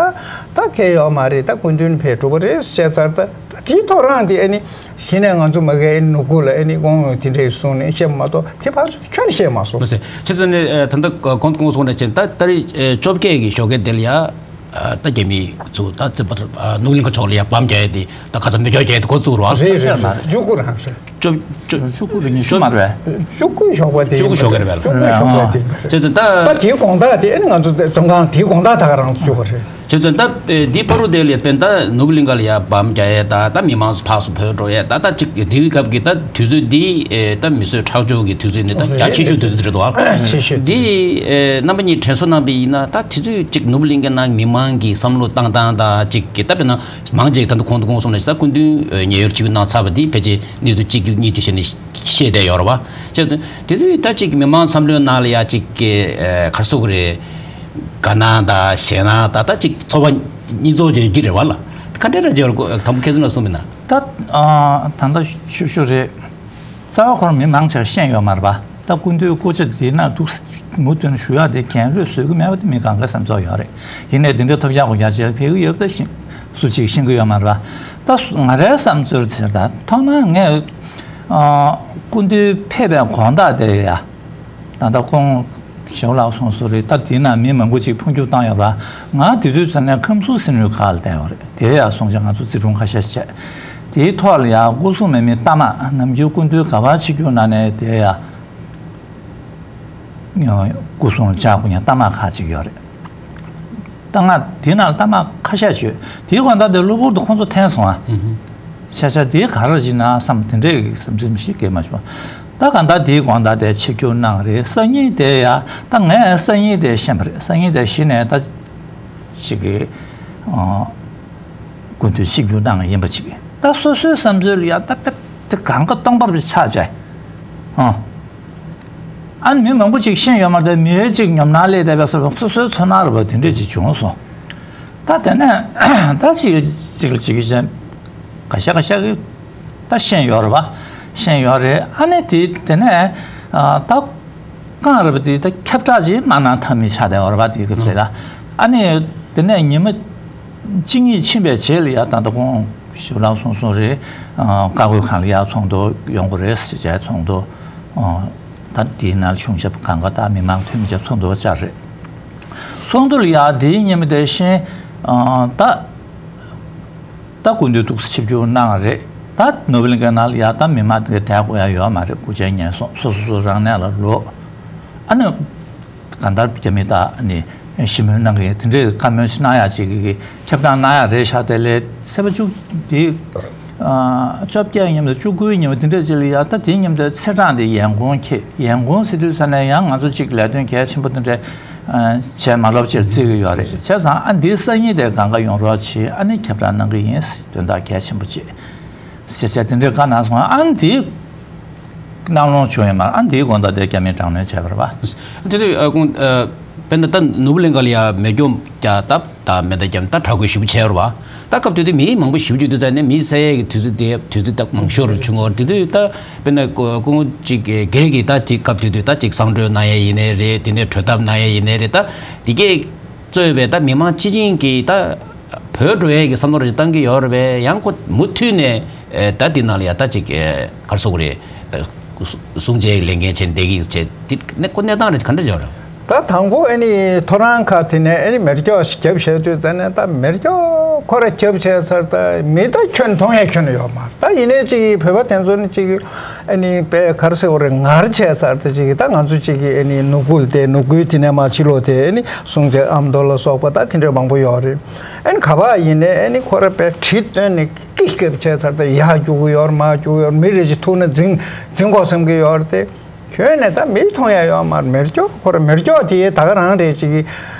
ད་གལ་ཡོད་མ་རེད། ད་སྐུ་མདུན་ཕེབས་གྲུབ་པ་རེད་བྱས་ཚར་ད་ད་དེའི་ཐོ་རངས་དེ་ཨ་ནི་གཞི་ནས་ང་ཚོ་མ་གི་ཨ་ནི་ནུབ་ཁུལ་ལ་ཨ་ནི་དགོངས་དེ་འདྲའི་གསུངས་ནས་བཤད་མ་གཏོགས་དེ་ཕར་ཚུར་ཁྱོན་ནས་བཤད་མ་སོང་། མ་ཟད་ཁྱེད་ཚོ་ནི་ད་ལྟ་གོང་དུ་གོང་སོང་ནས་ཕྱིན་ད་ད་རེས་བཅོ་བརྒྱད་ཀྱི་ཞོགས་ཀས་དེ་ལ་ཡ། ད་རྒྱ་མི་ཚོ་ད་རྩིས་པར་ནུབ་གླིང་ག་ཕྱོགས་ལ་ཡ་བམ་རྒྱག་ཡ་དེ་ད་ཁ་ཚ་མི་ཁྱོག་རྒྱག་ཡ་དེ་ཁོ་ཚུགས་རོགས། རེད་རེད་རེད། བཅུ་དགུ་རང་རེད། བཅུ་བཅུ་བཅུ་དགུ་རེད། ཉི་ཤུ་མ་རེད། བཅུ་དགུ་ཞོགས་པ་དེ་བཅུ་དགུ་ཞོགས་ཀ་རེད་བས། བཅུ་དགུ་ཞོགས་པ་དེ་རེད། བྱས་ཙང་ད་ད་དེའི་དགོང་དག་དེ་ཨ་ནི་ང་ཚོ་བཙོན་ཁང་དེའི་དགོང་དག་ད་ག་རང་བཅུག་པ་རེད། བྱས་ཙང་ད་དེའི་བར་དུ་དེ་ལ་དཔེར་ན་ད་ནུབ་གླིང་ག་ལ་ཡ་བམ་རྒྱག་ཡ་ད་ད་མི་མང་ཚོ་ཕར་ཚུར་བྲོས་འགྲོ་ཡ་ད་ད་ཅིག་དེའི་སྐབས་ཀྱི་ད་དུས་ཚོད་འདི་ད་མི་གསོད་ཁྲག་སྦྱོར་གྱི་དུས་ཚོད་ནི་ད་རྒྱ་ཆེ་ཤོས་དུས་ཚོད་རེད་འདུག་ཨ། ཆེ་ཤོས་འདི་རྣམ་པ་གཉིས་དྲན་གསོ་གནང་པ་ཡིན་ན་ད་དུས་ཚོད་ཅིག་ནུབ་གླིང་ག་ནང་མི་མང་གི་བསམ་བློ་བཏང་སྟངས་ད་ཅིག་གི་ད་དཔེར་ན། མང་ཆེ་ད་ལྟ་གོང་དུ་གོང་གསུངས་ནས་ས་སྐུ་མདུན་ཉེ་ཡོར་ཆིབས་བསྒྱུར་གནང་ཚར་བ་འདི་ཕལ་ཆེར་གནས་ཚུལ་གཅིག་གྱུར་གཉིས་གྱུར་བྱས་ནས་བཤད་བསྡད་ཡོད་རེད་བ། བྱས་ཙང་དེ་དུས་ད་ཅིག་མི་མང་བསམ་བློའི་ནང་ལ་ཡ་ཅིག་གི་ག་རེ་ཟེར་དགོས་རེད། དགའ་སྣང་དང་ཞེད་སྣང་དང་ད་ཅིག་ཚོར་བ་གཉིས་ཚོགས་བྱེད་ཀྱི་རེད་བ་ལ། ག་འདྲ་འདྲ་བྱེད་དགོས་དང་པོ་ཁྱེད་ཚོ་ལ་གསུངས་པ་ཡིན་ན། ད་ད་ལྟ་ཞུ་ཞུ་རེད། རྩ་བ་ཁོ་རང་མི་མང་ཆེ་བ་ཤེས་ཡོད་མ་རེད་པ། ད་སྐུ་མདུན་སྐུ་ཕྱྭ་དེ་ན་འདུག་མུ་མཐུད་ནས་ཞུ་ཡག་དེ་འགན་ལོས་བཟོད་ཀྱི་མེད་པ་དེ་མི་གང་ག་སེམས་ཚོར་ཡོད་རེད། ཡིན་ནའི་དེ་འདྲའི་ཐོབ་ཆག་གོ་རྒྱ་ཆེར་ཕེབས་ཀྱི་ཡོད་པ་ད་ཤེས་སུ་གཅིག་ཤེས་ཀྱི་ཡོད་མ་རེད་པ། ད་ང་རའི་བསམ་ཚུལ་དེ་ད་ཐོག་མར་ངས་སྐུ་མདུན་ཕེབས་པའི་དགོང་དག་དེ་ཡ། ད་ལྟ་ཁོང་ཞའོ་ལགས་གསུངས་སོང་རེད། ད་དེ་ན་མི་མང་པོ་ཅིག་འཕོ་འགྱུར་བཏང་ཡོད་པ། ང་དེ་དུས་ཙམ་ནས་ཁམས་གསུམ་སེམས་ནུས་ཁག་ལ་བསྡད་ཡོད་རེད། དེ་ཡང་སོང་ཙང་ང་ཚོ་བརྩི་སྲུང་ཁ་ཤས་བྱས། དེའི་ཐོག་ལ་ཡང་སྐུ་སྲུང་མེད་མི་རྟ་དམག་ནམ་རྒྱུན་སྐུ་མདུན་ག་པར་ཆིབས་བསྒྱུར་གནང་ནས་དེ་ཡང་སྐུ་སྲུང་ལ་བཅར་དགོས་མཁན་རྟ་དམག་ཁག་ཅིག་ཡོད་རེད། རྟ་དམག་དེའི་ནང་ལ་རྟ་དམག་ཁ་ཤས་བྱོས། དེའི་དགོང་དག་དེ་གློ་བུར་དུ་ཁོང་ཚོ་འཐེན་སོང་ཨ། ཤ་ཤ་དེའི་ག་རེ་བྱེད་ན་བསམ་དེ་འདྲའི་བསམ་ཚུལ་ཞིག་སྐྱེས་མ་བྱུང་། ད་གང་ལྟར་དེའི་དགོང་དག་དེ་ཆིབས་བསྒྱུར་གནང་རེད། སང་ཉིན་དེ་ཡ་ད་ངས་སང་ཉིན་དེ་ཤེས་པ་རེད། སང་ཉིན་དེ་གཞི་ནས་ད་ཅིག་གི་སྐུ་མདུན་ཆིབས་བསྒྱུར་གནང་ཡིན་པ་ཅིག་ད་སོ་སོའི་བསམ་ཚུལ་ལ་ཡ་ད་དཔེ་དེ་གང་ག་སྟོང་པར་ཆགས་བྱས་ཨ། ཨ་ནི་མི་མང་པོ་ཅིག་ཤེས་ཡོད་མ་རེད། མི་ཡོད་ཅིག་ཉོབ་སྣང་སླེབས་བསྡད་པའི་སོ་སོ་སོའི་ཚོར་སྣང་རེད་པ་དེ་འདྲས་ཅིག་བྱུང་སོང་། ད་དེ་ནས་ད་ཅིག་ཅིག་ལ་ཅིག་གཞན་ག་ཤ་ག་ཤ་གི་ད་ཤེས་ཡོད་རེད་པ། ཤེས་ཡོད་རེད། ཨ་ནི་དེ་དེ་ནས་ད་རྐང་རེད་པ་དེ་ད་ཁྱབ་བསྒྲགས་ཅིག་མ་གནང་ཐབས་མེད་ཆགས་བསྡད་ཡོད་རེད་པ། དེ་གི་དེ་ལ་ཨ་ནི་དེ་ནས་ཉི་མ་གཅིག་གཉིས་ཕྱིན་པའི་རྗེས་ལ་ཡ་ད་ལྟ་ཁོང་ཞིབ་ལགས་གསུངས་སོང་རེད། བཀའ་བསྒོ་ཁང་ལ་ཡ་ཚོགས་འདུ་ཡོང་གི་རེད་ཟེར་བྱས་ཚོགས་འདུ། ད་དེའི་ནང་གཞུང་ཞབས་གང་ག་དང་མི་མང་འཐུས་མི་བཅས་ཚོགས་འདུ་བཅར་རེད། ཚོགས་འདུ་ལ་ཡ་དེའི་ཉིན་མོ་དེ་བཞིན་ད་ད་སྐུ་མདུན་ཏོག་ཙམ་ཆིབས་བསྒྱུར་གནང་རེད། ད་ནོར་བུ་གླིང་གའི་ནང་ལ་ཡ་ད་མི་མང་དེ་ག་བསྡད་དགོས་ཡ་ཡོད་མ་རེད། སྐུ་མཁྱེན་ཉན་སོང་། སོ་སོ་སོ་རང་གནས་ལ་ལོག་ཨ་ནི་གང་ལྟར་རྒྱ་མི་དང་ཨ་ནི་ཞི་མོལ་གནང་གི་ཡིན། དེ་འདྲའི་བཀའ་མོལ་ཞིག་གནང་ཡ་ཅིག་གི་ཁྱབ་བསྒྲགས་གནང་ཡ་རེད་ཤག་དེ་ལས་ཚེས་པ་བཅུ་དེ་ཨ་བཅོ་བརྒྱད་ཉིན་དང་བཅུ་དགུའི་ཉིན་དེ་འདྲ་ཅིག་ལ་ཡ་ད་དེའི་ཉིན་དེ་ཚེས་གྲངས་དེ་ཡན་གོང་ཁེ་ཡན་གོང་ཟེར་དུས་ཙ་ནས་ཡང་ང་ཚོ་ཅིག་ལས་དོན་གལ་ཆེན་པོ་དེ་འདྲ་བྱས་མ་ལོབས་ཅེས་བརྩི་གི་ཡོད་རེད། བྱས་ཙང་ཨ་འདིའི་སང་ཉིན་དེ་གང་ག་ཡོང་རོགས་བྱེད། ཨ་ནི་ཁྱབ་བསྒྲགས་གནང་གི་ཡིན། དོན་དག་གལ་ཆེན་པོ་བྱེད། ཞེས་བྱས་དེ་འདྲའི་བཀའ་གནང་སོང་། ཨ་ནི་དེའི་གནང་ལུང་བྱུང་ཡོད་མ་རེད། ཨ་ནི་དེའི་དགོངས་དག་དེ་རྒྱ་མིས་དྲག་གནོན་བྱས་པ་རེད་པ། དེ་དུས་ཨ་ཁོང་ཨ་དཔེར་ན་ད་ནོར་བུ་གླིང་ག་ལ་ཡ་མེ་སྒྱོགས་བརྒྱབ་ད་ད་མེ་མདའ་བརྒྱབ་ད་དྲག་རྒོལ་ཞེ་པོ་བྱས་རེད་པ། ད་སྐབས་དེ་དུས་མི་མང་པོ་ཞེ་པོ་ཅིག་འདུག་ཙང་ནས་མི་བསད་ཡས་ཀྱི་དུས་ཚོད་དེ་དུས་ཚོད་ད་མང་ཤོས་རུ་བྱུང་བ་རེད། དེ་དུས་ད་དཔེར་ན་ཁོང་ཅིག་སྒེར་གྱི་ད་དེ་སྐབས་དེ་དུས་ད་ཅིག་གསང་གྲོས་གནང་ཡས་ཡིན་ནའི་རེད། དེ་ནས་གྲོས་ཐག་གནང་ཡས་ཡིན་ནའི་རེད། ད་དེ་གས་གཙོས་པའི་ད་མི་མང་སྤྱི་བྱིངས་ཀྱི་ད་བོད་འགྲོ་ཡས་ཀྱི་བསམ་བློ་རེ་བཏང་གི་ཡོད་རེད་པས། ཡང་ཁོ་མུ་མཐུད་ནས་ཨེ་ད་འདི་ནང་ལ་ཡ་ད་ཅིག་ཨེ་ག་རེ་ཟེར་དགོས་རེད། ཨེ་གསུང་བྱའི་ལས་འགན་བྱས་བསྡད་ཀྱི་བྱས་དེ་ནས་ཁོ་གནས་སྟངས་རེ་ག་འདྲ་ཡོད་རེད། ད་དང་པོ་ཨ་ནི་ཐོ་རངས་ཁ་དེ་ནས་ཨ་ནི་མེ་སྒྱོགས་ཤིག་བརྒྱབ་བྱས་དུས་ཙ་ནས་ད་མེ་སྒྱོགས་ཁོ་ར་བརྒྱབ་བྱས་ཚར། ད་མི་ད་ཁྱོན་མཐོང་ཡས་ཁྱོན་ཡོད་མ་རེད། ད་ཡིན་ནའི་ཅིག་བོད་པ་དེ་ཚོ་ནི་ཅིག་ཨ་ནི་དཔེ་ག་རེ་ཟེར་དགོས་རེད། ངར་བྱས་ཚར། ད་ཅིག་ད་ང་ཚོ་ཅིག་གི་ཨ་ནི་ནོར་བུ་དེ་ནོར་བུ་དེ་ནས་མར་ཕྱི་ལོགས་དེ་ཨ་ནི་སྲུང་བྱ་ཨ་མདོ་ལ་སོགས་པ་ད་དེ་འདྲ་མང་པོ་ཡོད་རེད། ཨ་ནི་ག་པར་ཡིན་ནའི་ཨ་ནི་ཁོ་ར་དཔེ་གྲི་བཏོན་ནས་ཀི་བརྒྱབ་བྱས་ཚར། ད་ཡར་རྒྱུག་གི་ཡོད་རེད། མར་རྒྱུག་གི་ཡོད་རེད། མི་རེ་ཅིག་ཐུག་ན་འཛིང་འཛིང་དགོས་བསམ་གི་ཡོད་རེད་དེ། ཁྱོན་ནས་ད་མི་མཐོང་ཡ་ཡོད་མ་རེད། མེ་སྒྱོགས་ཁོ་ར་མེ་སྒྱོགས་དེ་ད་ག་རང་རེད། ཅིག་གི་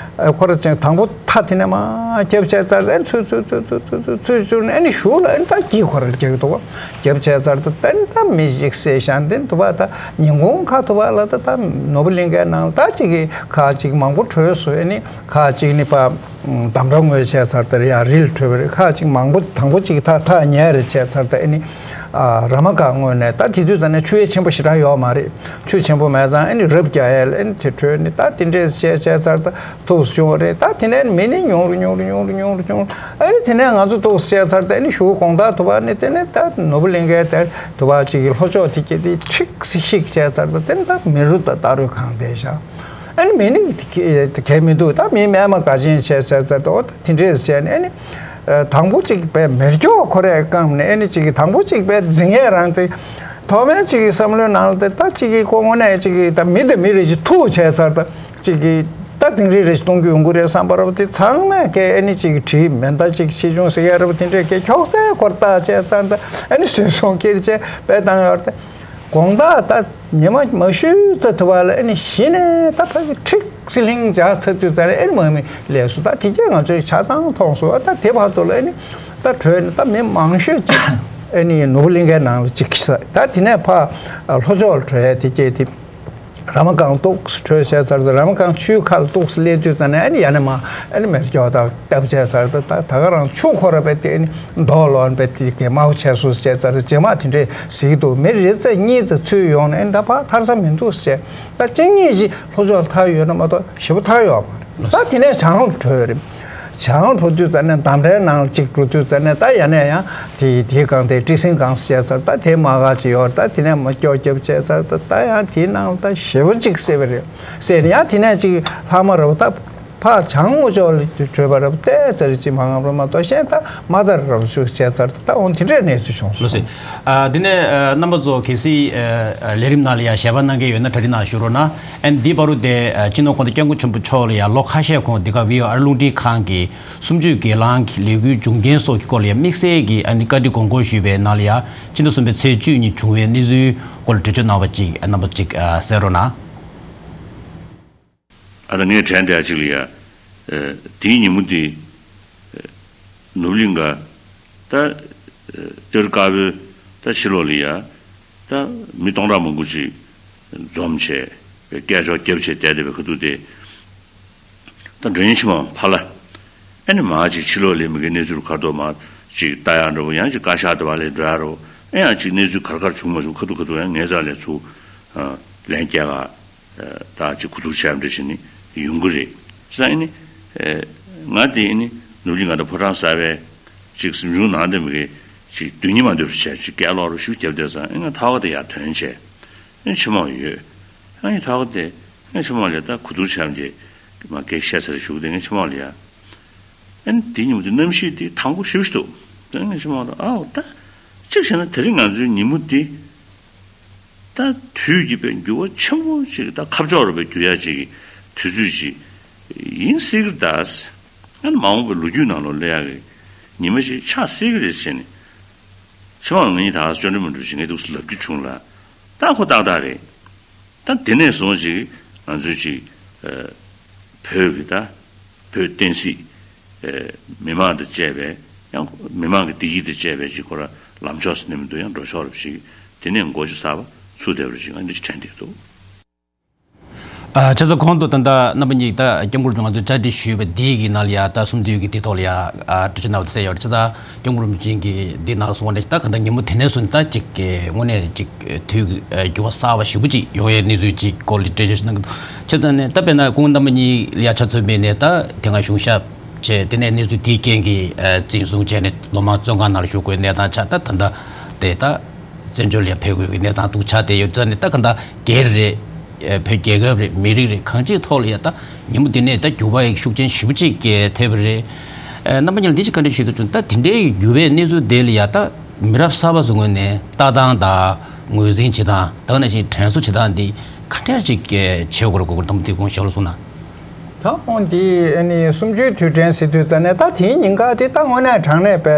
ཁོ་ར་ཅིག་དང་པོ་མཐའ་དེ་ནས་མར་བརྒྱབ་བྱས་ཚར། ཨ་ནི་ཚུར་ཚུར་ཚུར་ཚུར་ཚུར་ཚུར་ཚུར་ནས་ཨ་ནི་གཞུག་ལ་ཨ་ནི་ད་དཀྱིལ་ཁོ་ར་རྒྱག་གི་འདུག་བ། བརྒྱབ་བྱས་ཚར། ད་ད་ནི་ད་མི་ཞིག་བསད་བཞག་འདི་འདུག་བ། ད་ཉིན་གུང་ཁ་ཐུག་པ་ལ་ད་ད་ནོར་བུ་གླིང་གའི་ནང་ལ་ད་ཅིག་གི་ཁ་ཅིག་མང་པོ་བྲོས་སོང་། ཨ་ནི་ཁ་ཅིག་ནི་པ་འདམ་ར་ངོས་བྱས་ཚར། ད་ཡང་རིལ་བྲོས་པ་རེད། ཁ་ཅིག་མང་པོ་དང་པོ་ཅིག་ཐག་ཐག་ཉེ་རེ་བྱས་ཚར། ད་ཨ་ནི་ཨ་ར་མ་ག་ངོས་ནས་ད་དེ་དུས་ཙ་ནས་ཆུ་ཡུར་ཆེན་པོ་ཞེ་དྲག་ཡོད་མ་རེད། ཆུ་ཆེན་པོ་མེད་ཙང་ཨ་ནི་རབ་རྒྱག་ཡས་ལ་ཨ་ནི་དེ་བྲོས་ནས་ད་དེ་འདྲས་བྱས་བྱས་ཚར། ད་ཐུགས་སུ་བྱུང་བ་རེད། ད་དེ་ནས་མི་ནི་ཉུང་རུ་ཉུང་རུ་ཉུང་རུ་ཉུང་རུ་ཉུང་རུ། ཨ་ནི་དེ་ནས་ང་ཚོ་ཐུགས་སུ་བྱས་ཚར། ད་ཨ་ནི་གཞུག་དགོང་དག་དུ་བ་ནི་དེ་ནས་ད་ནོར་བུ་གླིང་གའི་དེར་དུ་བ་ཅིག་གི་ལྷོ་ཕྱོགས་དེ་གྱད་དེ་ཁྲིག་སི་ཤིག་བྱས་ཚར། ད་དེ་ནས་ད་མི་རུ་ད་ད་རུ་གང་བསྡད་བཞག་ཨ་ནི་མི་ནི་དེ་གས་མི་འདུག་ད་མི་རྨས་མ་འགའ་ཅན་བྱས་ཚར། ད་འོ་ད་དེ་འདྲས་བྱས་ནས་ཨ་ནི་དང་པོ་ཅིག་པའི་མེ་སྒྱོགས་ཁོ་རས་བཀང་ནས་ཨ་ནི་ཅིག་གི་དང་པོ་ཅིག་པའི་འཛིང་ངེས་རང་དེ་ཐོག་མའི་ཅིག་གི་བསམ་བློའི་ནང་ལ་དེ་ད་ཅིག་གི་ཁོ་དངོས་གནས་ཅིག་གི་ད་མི་དེ་མི་རེ་ཅིག་ཐུག་བྱས་ཚར། ད་ཅིག་གི་ད་དིང་རི་རེ་ཞིག་གཏོང་རྒྱུ་ཡོང་གི་རེད་བསམ་པ་རེད་པ། དེ་ཚང་མས་ཀྱི་ཨ་ནི་ཅིག་གྲིའི་མེ་མདའ་ཅིག་ཆེ་ཆུང་ཟེར་ཡ་རེད་པ། དེ་འདྲས་ཀྱི་ཁྱོག་ཙེ་ཁོར་བཏགས་བྱས་ཙང་ད་ཨ་ནི་ཟོས་སོང་ཁྱེར་བྱས་པས་བཏང་ཡོད་རེད། དེ་དགོང་དག་ད་ཉི་མ་མ་ཤོད་ཙམ་དུ་བ་ལ་ཨ་ནི་གཞི་ནས་ད་ཕ་གི་ཁྲིག་སི་ལིང་འཇགས་ཚར་དུས་ཙང་ཨ་ནི་མ་མི་ལས་སུ་ད་དེ་གས་ང་ཚོས་ཆ་ཚང་མཐོང་སོང་། ད་དེ་བར་དུ་ལ་ཨ་ནི་ད་བྲོས་ནས་ད་མི་མང་ཤོས་ཅིག་ཨ་ནི་ནོར་བུ་གླིང་གའི་ནང་ལ་ཅིག་ས། ད་དེ་ནས་ཕ་ལྷོ་ཕྱོགས་ལ་བྲོས་ཡ་དེ་གས་དེ། ར་མ་གང་ཏོག་ཙམ་བྲོས་བྱས་ཚར་ཚེ་ར་མ་གང་ཆུའི་ཁ་ལ་ཏོག་ཙམ་སླེབས་དུས་ཙ་ནས་ཨ་ནི་ཡ་ནས་མ་ཨ་ནི་མེ་སྒྱོགས་དང་བཏབ་བྱས་ཚར་ཚེ་ད་ད་ག་རང་ཆུ་ཁོ་ར་བས་དེ་ཨ་ནི་མདོག་ལོག་བས་དེ་གས་དམར་པོ་བྱས་སོང་བྱས་ཚར་ཚེ་རྗེས་མ་དེ་འདྲས་གཟིགས་འདུག་མི་རེ་ཙམ་གཉིས་ཙམ་ཚུད་ཡོང་ནས་ཨ་ནི་ད་ཕར་ཐར་ས་མི་འདུག་བྱས་ད་གཅིག་གཉིས་ཤིག་ལྷོ་ཕྱོགས་ལ་ཐར་ཡོད་ན་མ་གཏོགས་ཞེ་པོ་ཐར་ཡོད་མ་རེད། ད་དེ་ནས་བྱང་ལ་བྲོས་རེད། བྱང་ལ་བྲོ་དུས་ཙ་ནས་འདམ་རའི་ནང་ལ་གཅིག་འགྲོ་དུས་ཙ་ནས་ད་ཡ་ནས་ཡང་དེ་དེའི་སྒང་དེ་ཀྲི་སིང་སྒང་ཟེར་བྱས་ཚར། ད་དེ་མ་ག་ཅིག་ཡོད་རེད། ད་དེ་ནས་མ་སྐྱོ་རྒྱབ་བྱས་ཚར། ད་ད་ཡང་དེའི་ནང་ལ་ད་ཞེ་པོ་གཅིག་བསད་པ་རེད། བསད་ནས་ཡང་དེ་ནས་གཅིག་ལྷག་མ་རེད་པ། ད་ཕར་བྱང་ངོས་ཕྱོགས་ལ་བྲོས་པ་རེད་པ། ཏོག་ཙམ་ཅིག་མ་འོངས་པ་མ་གཏོགས་གཞན་ད་མ་ད་རབ་ཤུགས་བྱས་ཚར། ད་འོང་དེ་འདྲའི་གནས་ཚུལ་བྱུང་སོང་། ལགས་སོ། ཨ་འདི་ནས་ཨ་རྣམ་པ་ཚོ་གལ་སྲིད་ཨ་ལས་རིམ་ནང་ལ་ཡང་ཞལ་པར་གནང་མཁན་ཡོད་ན་གྲ་སྒྲིག་གནང་ཞུ་རོགས་གནང་། ཨ་ནི་འདི་བར་དུ་དེ་ཨ་སྤྱི་ནོར་༸གོང་ས་༸སྐྱབས་མགོན་ཆེན་པོ་མཆོག་ལ་ཡང་ལོ་ཁ་ཤས་གོང་འདི་ག་བི་ཨོ་ཨེ་རླུང་འཕྲིན་ཁང་གི་གསུམ་བཅུའི་སྒེར་ལངས་ཀྱི་ལས་འགུལ་འབྱུང་རྐྱེན་སོགས་ཀྱི་སྐོར་ལ་ཡང་དམིགས་བསལ་གྱི་ཨ་ནི་བཀའ་འདྲི་དགོངས་སྐོར་ཞུས་པའི་ནང་ལ་ཡང་ཕྱི་ཟླ་གསུམ་པའི་ཚེས་བཅུ་གཉིས་བྱུང་བའི་གནས་ཚུལ་སྐོར་ལ་འགྲེལ་བརྗོད་གནང་བ་ཅིག་རྣམ་པ་ཅིག་གསན་རོགས་གནང་། ཨ་ད་ངས་དྲན་བསྡད་ཅིག་ལ་ཡ། ཨ་དེའི་ཉིན་མོ་དེ། ཨ་ནོར་གླིང་ག་ད་ཨ་ལྕགས་རི་དཀར་པོའི་ད་ཕྱི་ལོགས་ལ་ཡ། ད་མི་སྟོང་ཕྲག་མང་པོ་ཅིག་འཛོམས་བྱས་སྐད་ཅོར་བརྒྱབ་བྱས་བསྡད་བསྡད་པའི་ཁ་ཐུག་དེ། ད་མགྲོན་ཡིན་ཕྱི་མ་ཕར་ལ། ཨ་ནི་མ་ཅིག་ཕྱི་ལོགས་ལ་མི་གའི་གནས་ཚུལ་ཁ་ཐོག་མ་ཅིག་ལྟ་ཡག་འདྲ་པོ། ཡང་ཅིག་བཀའ་ཤག་དེ་བ་ལས་འགྲོ་ཡག་འདྲ་པོ། ཨ་ཡང་ཅིག་གནས་ཚུལ་ག་རེ་ག་རེ་བྱུང་མ་བྱུང་ཁ་ཐུག་ཁ་ཐུག་ཡང་ངའི་རྩ་ལ་ཚུར་ཨ་ལན་རྒྱག་ག་ད་ཅིག་གོ་བསྡུར་བྱས་འདྲ་བྱས་ནས་ཡོང་གི་རེད། བྱས་ཙང་ཨ་ནི་ཨ་ང་དེ་ཨ་ནི་ནོར་གླིང་ག་ད་ཕོ་བྲང་གསར་པའི་ཅིག་གཟིམ་ཆུང་ནང་དེ་མི་གའི་ཅིག་སྡོད་སྙིང་མ་འདོད་པ་བྱས་ཅིག་སྐད་ལོག་རོགས་ཞུ་རྒྱབ་བསྡད་ཙང་། ཨ་ང་ཐག་པ་དེ་ཡར་ཐོན་བྱས། ཨ་ཕྱི་མ་ཡོད། ཨ་ངས་ཐག་པ་དེ་ཨ་ཕྱི་མ་ལ་ད་གོ་བསྡུར་བྱས་འདྲ་མ་སྐད་བཤད་ཚར་ཞུ་གི་དེ་ཨ་ཕྱི་མ་ལ་ཡ། ཨ་ནི་དེ་ཉིན་མོ་དེ་གནམ་གཤིས་དེ་དྭངས་པོ་ཞེ་པོ་ཞིག་འདུག་དེ་ཨ་ཕྱི་མ་ལ་ཨའོ་ད་ གཅིག་བྱས་ན་དེ་རིང་ང་ཚོའི་ཉིན་མོ་འདི་ད་དུས་ཀྱི་དཔེ་འགྱུར་བ་ཆེན་པོ་ཅིག་ད་ཁ་ཕྱོགས་རུ་དཔེ་འགྱུར་ཡ་ཅིག་གི་དུས་ཚོད་ཅིག་ཡིན་སྲིད་ཀྱི་རེད་ད། ཨ་ནི་མ་འོངས་པའི་ལོ་རྒྱུས་ནང་ལོགས་སླེབས་ཡ་གི་ཉི་མ་ཞིག་ཆགས་སྲིད་ཀྱི་རེད་ཟེར་ནས། ཕྱི་མ་ང་གཉིས་ད་ག་ས་ཅོ་འདྲི་མོ་འདྲི་ཞིག་ངས་འདུག་སེ་ལབ་རྒྱུ་བྱུང་ལ། ད་ཁོ་ཏག་ཏག་རེད། ད་དེ་ནས་བཟུང་ཅིག་ང་ཚོས་ཅིག་ཨ་བོད་ཀྱི་ད་བོད་བསྟན་སྲིད་ཨ་མི་མང་དང་བཅས་པའི་ཡང་མི་མང་གི་བདེ་སྐྱིད་དང་བཅས་པའི་ཅིག་ཁོ་ར་ལམ་ཕྱོགས་ཟེར་ནས་མི་འདུག་ཡང་འགྲོ་ཕྱོགས་རབ་ཞིག་དེ་ནས་འགོ་ཅིག་གསར་པ་ཚུགས་བསྡད་པ་རེད་ཅིག་ང་འདི་ཅིག་དྲན་བསྡད་འདུག་ཨ་བྱས་ཙང་གོང་དུ་ད་ལྟ་རྣམ་པ་གཉིས་ད་སྐྱབས་མགོན་རིན་པོ་ཆེ་ང་ཚོས་གྲ་སྒྲིག་ཞུས་པ་འདི་གི་ནང་ལ་ཡ་ད་གསུམ་དུས་ཀྱི་འདི་ཐོག་ལ་ཡ་ཨ་འགྲེལ་བརྗོད་གནང་བ་དེ་གསན་ཡོད་རེད། བྱས་ཙང་སྐྱབས་མགོན་རིན་པོ་ཆེ་གིས་འདི་ནང་ལ་གསུངས་པ་ནས་ད་ག་ད་ཉིན་མོ་དེ་ནས་བཟུང་ད་ཅིག་གི་དངོས་གནས་ཅིག་དུས་ཨ་འགྱུར་བ་གསར་པ་ཞེ་པོ་ཅིག་ཡོང་ཡའི་གནས་ཚུལ་ཅིག་སྐོར་ལ་འགྲེལ་བརྗོད་ཞིག་གནང་གི་འདུག་བྱས་ཙང་ནས་ད་དཔེར་ན་སྐུ་ངོ་རྣམ་པ་གཉིས་ལ་ཡ་ཆ་མཚོན་པ་ཡིན་ནའི་ད་དེ་སྔ་གཞུང་ཞབས་བྱས་དེ་ནས་གནས་ཚུལ་དེའི་རྐྱེན་གྱིས་ཨ་འཛིན་བཟུང་བྱས་ནས་ལོ་མང་བཙོན་ཁང་ནང་ལ་བཞུགས་དགོས་གནས་སྟངས་ཆགས། ད་ད་ལྟ་དེ་ད་བཙན་བྱོལ་ལ་ཕེབས་དགོས་ཀྱི་གནས་སྟངས་འདུག་ཆགས་བསྡད་ཡོད་ཙང་ནས། ད་ག་ད་སྒེར་རེད། བོད་རྒྱལ་ཁབ་རེད། མི་རིགས་རེད། གང་ཅིའི་ཐོག་ལ་ཡ་ད་ཉིན་མོ་འདི་ནས་ད་འགྱུར་བ་ཡི་ཤུགས་རྐྱེན་ཞེ་པོ་ཅིག་གི་ཐེབས་པ་རེད། ཨ་རྣམ་པ་གཉིས་ལ་འདི་ཞིག་བཀའ་འདྲི་ཞུ་འདོད་བྱུང་། ད་དེ་འདྲའི་འགྱུར་བའི་གནས་ཚུལ་དེ་ལ་ཡ་ད་མི་རབས་གསར་པ་ཚོའི་ངོས་ནས་ལྟ་སྟངས་དང་ངོས་འཛིན་བྱེད་སྟངས་དེ་ནང་བཞིན་དྲན་གསོ་བྱེད་སྟངས་འདི་ག་འདྲ་ཅིག་བྱེད་དགོས་རེད། གོ་སྐབས་དུམ་བུ་དེ་དགོངས་ཞུ་ལ་གསུངས་ན། ད་འོང་འདི་ཨ་ནི་གསུམ་བཅུའི་དུས་དྲན་ཟེར་དུས་ཙ་ནས་ད་དེའི་ཉིན་ཁ་དེ་ད་དངོས་གནས་དྲང་གནས་པའི་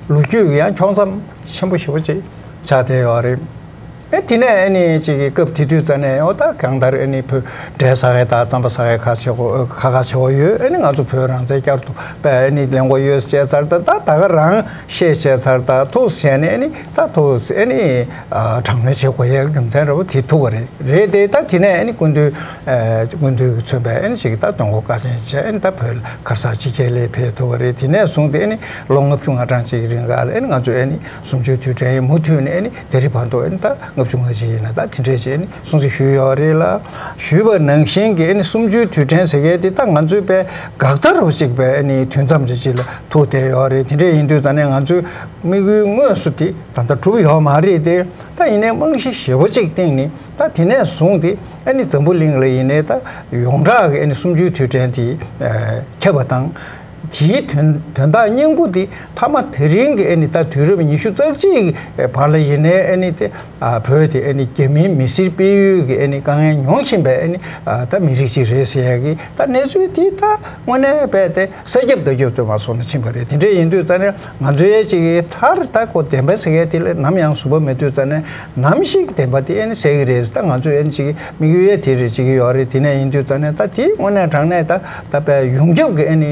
ལོ་རྒྱུས་ཀྱི་ཡང་ཕྱོགས་མཚམས་ཆེན་པོ་ཞེ་པོ་ཅིག་ཆགས་བསྡད་ཡོད་རེད། ཨེ་དེ་ནས་ཨ་ནི་ཅིག་གི་སྐབས་དེ་དུས་ཙ་ནས་འོ་ད་གང་ལྟར་ཨ་ནི་བོད་འབྲས་ས་ཁ་དང་རྩམ་པ་ས་ཁ་ཁ་ཆེ་བོ་ཁ་ཁ་ཆེ་བོ་ཡོད། ཨ་ནི་ང་ཚོ་བོད་རང་བཙན་བསྐྱར་དུ་པའི་ཨ་ནི་ལེན་དགོས་ཡོད་ཅེས་ཚར། ད་ད་ད་ག་རང་བཤད་བཤད་ཚར། ད་ཐུགས་བཞེས་ནས་ཨ་ནི་ད་ཐུགས་ཨ་ནི་དྲག་གནོན་བྱེད་དགོས་ཡའི་རྒྱུ་མཚན་འདྲ་བོ་དེ་ཐུག་པ་རེད། རེད་དེ། ད་དེ་ནས་ཨ་ནི་སྐུ་མདུན་ཨ་སྐུ་མདུན་མཚོན་པའི་ཨ་ནི་ཅིག་ད་དོན་གོ་བཀའ་ཆེན་བྱས། ཨ་ནི་ད་བོད་གར་ས་ཕྱི་རྒྱལ་ལ་ཕེབས་ཐུབ་པ་རེད། དེ་ནས་བཟུང་སྟེ་ཨ་ནི་ལོ་ལྔ་བཅུ་ང་གྲངས་ཅིག་གི་རིང་ག་ལ་ཨ་ནི་ང་ཚོས་ཨ་ནི་གསུམ་བཅུའི་དུས་དྲན་མུ་མཐུད་ནས་ཨ་ནི་དེ་རིང་བར་དུ་ཨ་ནི་ད་ལྔ་བཅུ་ང་གཅིག་ཡིན་ན་ད་དེ་འདྲས་ཅིག་ཨ་ནི་སྲུང་བརྩི་ཞུས་ཡོད་རེད་ལ། ཞུས་པ་ནང་བཞིན་གྱི་ཨ་ནི་གསུམ་བཅུའི་དུས་དྲན་ཟེར་མཁན་དེ་ད་ང་ཚོའི་པའི་འགག་རྩ་རུ་ཅིག་པའི་ཨ་ནི་དུས་མཚམས་ཅིག་ཅིག་ལ་ཐུག་བསྡད་ཡོད་རེད། དེ་འདྲས་ཡིན་དུས་ཙ་ནས་ང་ཚོའི་དམིགས་ཡུལ་དངོས་སུ་དེ་ད་ལྟ་གྲུབ་ཡོད་མ་རེད་དེ། ད་ཡིན་ནའི་རྨང་གཞི་ཞེ་པོ་ཅིག་བཏིང་ནས་ད་དེ་ནས་བཟུང་སྟེ་ཨ་ནི་འཛམ་བུ་གླིང་ལ་ཡིན་ནའི་ད་ཡོངས་གྲགས་ཀྱི་ཨ་ནི་གསུམ་བཅུའི་དུས་དྲན་དེ་ཨ་ཁྱབ་པ་དང་། དེའི་དོན་དོན་དག་སྙིང་པོ་དེ་མཐའ་མ་དེ་རིང་གི་ཨ་ནི་ད་དུས་རབས་ཉི་ཤུ་རྩ་གཅིག་གི་བར་ལ་ཡིན་ནའི་ཨ་ནི་དེ་ཨ་བོད་དེ་ཨ་ནི་རྒྱ་མིའི་མི་སེར་སྤེལ་ཡུལ་གྱི་ཨ་ནི་དཀའ་ངལ་མྱོང་བཞིན་པའི་ཨ་ནི་ཨ་ད་མི་རིགས་ཅིག་རེད་ཟེར་ཡ་གི་ད་གནས་ཚུལ་དེ་ད་དངོས་གནས་རྦད་དེ་ས་ཁྱབ་རྡོ་ཁྱབ་ཏུ་མ་སོང་ན་ཕྱིན་པ་རེད། དེ་འདྲ་ཡིན་དུས་ཙ་ནས་ང་ཚོའི་ཅིག་གི་མཐར་ད་ཁོ་བདེན་པ་ཟེར་མཁན་དེ་ལ་ནམ་ཡང་ཟུག་པ་མེད་དུས་ཙ་ནས་ནམ་ཞིག་བདེན་པ་དེ་ཨ་ནི་གསལ་གི་རེད། ད་ང་ཚོས་ཨ་ནི་ཅིག་གི་དམིགས་ཡུལ་དེ་རེད་ཅིག་གི་ཡོད་རེད། དེ་ནས་ཡིན་དུས་ཙ་ནས་ད་དེ་དངོས་གནས་དྲང་གནས་ད་ད་དཔེ་ཡོངས་ཁྱབ་ཀྱི་ཨ་ནི་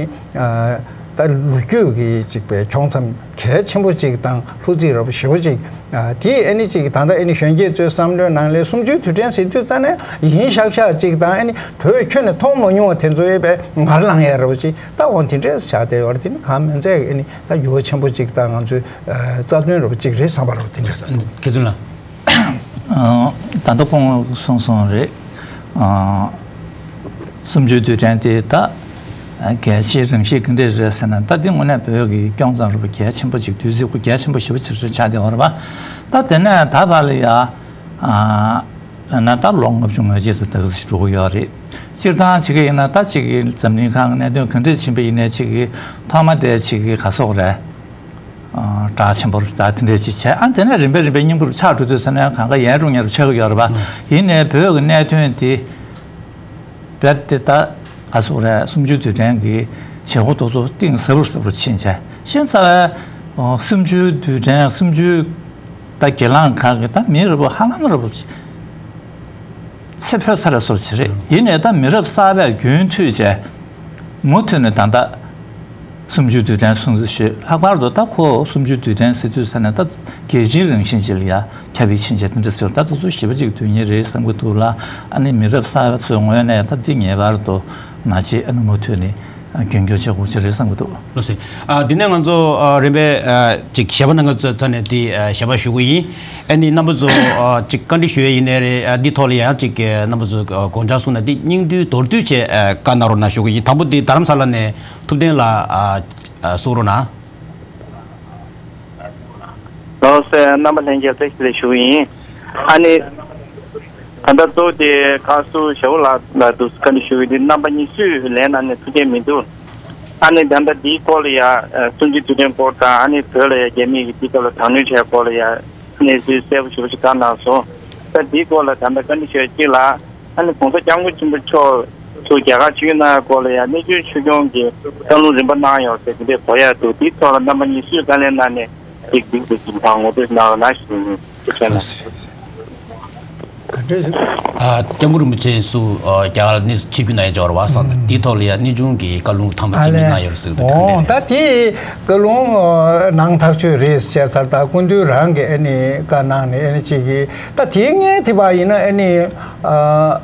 ད་ལོ་རྒྱུས་ཀྱི་ཅིག་པའི་ཕྱོགས་མཚམས་གལ་ཆེན་པོ་ཅིག་དང་ལྷུ་ཚིགས་ར་བ་ཞེ་པོ་ཅིག་དེ་ཨ་ནི་ཅིག་ད་ལྟ་ཨ་ནི་གཞོན་སྐྱེས་ཚོའི་བསམ་བློའི་ནང་ལ་གསུམ་བཅུའི་དུས་དྲན་ཟེར་དུས་ཙ་ནས་ཡིན་ཤག་ཤག་ཅིག་དང་ཨ་ནི་བོད་ཁྱོན་ནས་མཐོང་མ་མྱོང་བ་དེ་ཚོ་ཡོད་པའི་ངར་ལངས་ཡ་ར་བ་ཅིག་ད་འོ་དེ་འདྲས་ཆགས་བསྡད་ཡོད་རེད། དེ་ནི་གང་མིན་ཚད་ཀྱི་ཨ་ནི་ད་འགྱུར་བ་ཆེན་པོ་ཅིག་དང་ང་ཚོའི་ཨ་རྩ་དོན་ར་བ་ཅིག་རེད་བསམ་པ་ར་བ་དེ་འདྲས། མཁས་བཙུན་ལགས། ད་ལྟ་ཁོང་གསུངས་སོང་རེད། གསུམ་བཅུའི་དུས་དྲན་དེ་ད་གལ་ཆེའི་རང་བཞིན་ག་འདྲས་རེད་ཟེར་ན། ད་འདི་དངོས་གནས་བོད་ཀྱི་སྐྱོང་མཚམས་ར་བ་གལ་ཆེན་པོ་ཅིག་དུས་ཚོད་ཁོ་གལ་ཆེན་པོ་ཞེ་པོ་ཅིག་རེད་ཆགས་བསྡད་ཡོད་རེད་པ། ད་དེ་ནས་ད་བར་ལ་ཡ། ཡང་ན་ད་ལོ་ལྔ་བཅུ་ང་གཅིག་ཙམ་ད་ག་ཚོད་འགྲོ་གི་ཡོད་རེད། སྤྱིར་བཏང་བྱེད་ཀྱི་ཡིན་ན་ད་ཅིག་གི་འཛམ་གླིང་ཁག་གི་གནད་དོན་ག་འདྲས་ཕྱིན་པ་ཡིན་ནའི་ཅིག་གི་ཐོག་མ་དེ་ཅིག་གི་ག་སོག་རེད། དྲག་ཆེན་པོ་རེད། ད་དེ་འདྲས་ཅིག་བྱས། ཨ་དེ་ནས་རིམ་པས་རིམ་པས་སྙིང་པོར་ཆགས་འགྲོ་དུས་ཙ་ནས་གང་ག་ཡལ་འགྲོ་མཁན་རུ་ཆགས་ཀྱི་ཡོད་རེད་པ། ཡིན་ནའི་བོད་ཀྱི་གནད་དོན་དེ་རྦད་དེ་ད་ག་སོག་རེད། གསུམ་བཅུའི་དུས་དྲན་གྱི་བྱེད་སྒོ་དེ་ཚོ་གཏིང་ཟབ་རུ་ཟབ་རུཕྱིན་བྱས། ཤིན་ཏུ་གསལ་བའི་གསུམ་བཅུའི་དུས་དྲན་གསུམ་བཅུའི་ད་སྒེར་ལངས་ཁག་གི་ད་མི་རེ་བོ་ཧ་ལམ་རེ་བོ་ཚེ་འཕོས་ཚར་བའི་བཟོ་ཅིག་རེད། ཡིན་ནའི་ད་མི་རབས་གསར་པས་རྒྱུན་མཐུད་བྱས་མུ་མཐུད་ནས་ད་ལྟ་གསུམ་བཅུའི་དུས་དྲན་སྲུང་བརྩི་ཞུས། ལྷག་པར་དུ་ད་ཁོ་གསུམ་བཅུའི་དུས་དྲན་ཟེར་དུས་ཙ་ནས་ད་རྒྱལ་སྤྱིའི་རང་བཞིན་ཅིག་ལ་ཡ་ཁྱབ་པའི་ཕྱིན་ཆད་དེ་འདྲ་ཟེར་ད་དེ་ཚོ་ཞེ་པོ་ཅིག་དོན་སྙིང་རེད་བསམ་གྱི་འདུག་ལ། ཨ་ནི་མི་རབས་གསར་པ་ཚོའི་ངོས་ནས་ད་འདི་ངེས་པར་དུ་མ་བརྗེད། ཨ་ནི་མུ་མཐུད་ནས་རྒྱུན་སྐྱོང་བྱེད་དགོས་ཀྱི་རེད་བསམ་གྱི་འདུག་ལགས་སོ། ཨ་འདི་ནས་ང་ཚོ་ཨ་རིམ་པས་ཨ་ཅིག་ཞལ་པར་ནང་ཚོ་ཚ་ནས་དེ་ཨ་ཞལ་པར་ཞུ་གི་ཡིན། ཨ་ནི་རྣམ་པ་ཚོ་ཨ་ཅིག་བཀའ་འདྲི་ཞུ་ཡས་ཡིན་ནའི་རེད། ཨ་འདི་ཐོག་ལ་ཡང་ཅིག་ཨ་རྣམ་པ་ཚོ་ཨ་དགོངས་འཆར་གསུངས་ན་དེ་སྙིང་བསྡུས་མདོར་བསྡུས་བྱས་ཨ་བཀའ་གནང་རོགས་གནང་ཞུ་གི་ཡིན། དང་པོ་དེ་རྡ་རམ་ས་ལ་ནས་ཐུབ་བསྟན་ལགས་ཨ་ཨ་གསུང་རོགས་གནང་། ལགས་སོ། རྣམ་པ་ལྷན་རྒྱས་བཀྲ་ཤིས་བདེ་ལེགས་ཞུ་གི་ཡིན། ཨ་ནི། ད་ལྟ་གཙོ་བོ་དེ་ཁ་སུ་ཞའོ་ལགས་ལ་འདུག་བཀའ་འདྲི་ཞུ་གི་འདི་རྣམ་པ་གཉིས་སུས་ལན་གནང་ནས་ཐུགས་རྗེ་མི་འདུག་ཨ་ནི་ད་ལྟ་འདིའི་སྐོར་ལ་ཡ་གསུམ་བཅུའི་དུས་དྲན་སྐོར་དང་ཨ་ནི་བོད་ལ་ཡ་རྒྱ་མི་གིས་འདིའི་སྐོར་ལ་དྲག་གནོན་བྱས་སྐོར་ལ་ཡ་གནས་ཚུལ་གསལ་པོ་ཞེ་པོ་ཞིག་བཀའ་གནང་སོང་། ད་འདིའི་སྐོར་ལ་ད་ལྟ་བཀའ་འདྲི་ཞུ་ཡ་གཅིག་ལ། ཨ་ནི་༸གོང་ས་༸སྐྱབས་མགོན་ཆེན་པོ་མཆོག་ཚུར་རྒྱ་གར་ཆིབས་བསྒྱུར་གནང་ཡ་སྐོར་ལ་ཡ་གནས་ཚུལ་ཆོས་སྐྱོང་གི་བཀའ་ལུང་རིམ་པ་གནང་ཡོད་ཟེར་དེ་འདྲས་གོ་ཡ་འདུག་འདིའི་ཐོག་ལ་རྣམ་པ་གཉིས་སུས་བཀའ་ལན་གནང་ནས་ཅིག་འདི་འདུག་ཅིག་ཕར་ངོ་སྤྲོད་གནང་རོགས་གནང་ཞུ་ཞུ་བྱས་ན། ག་འདྲས་ཞིག་ཨ། སྐྱབས་མགོན་རིན་པོ་ཆེ་ཚུར་ཨ་རྒྱ་གར་ནས་ཆིབས་བསྒྱུར་གནང་ཡ་འབྱོར་བ་སོང་སྟེ་འདིའི་ཐོག་ལ་ཡ་གནས་ཆུང་གི་བཀའ་ལུང་ཐོག་མ་ཅིག་གནང་ཡོད་ཟེར་འདུག་ཨོ་ད་དེ་བཀའ་ལུང་ཨ་གནང་ཐག་ཆོད་རེད་ཟེར་བྱས་ཚར། ད་སྐུ་མདུན་རང་གིས་ཨ་ནི་བཀའ་གནང་ནས་ཨ་ནི་ཅིག་གིས་ད་དེ་ངས་དེ་བ་ཡིན་ན་ཨ་ནི་ཨ།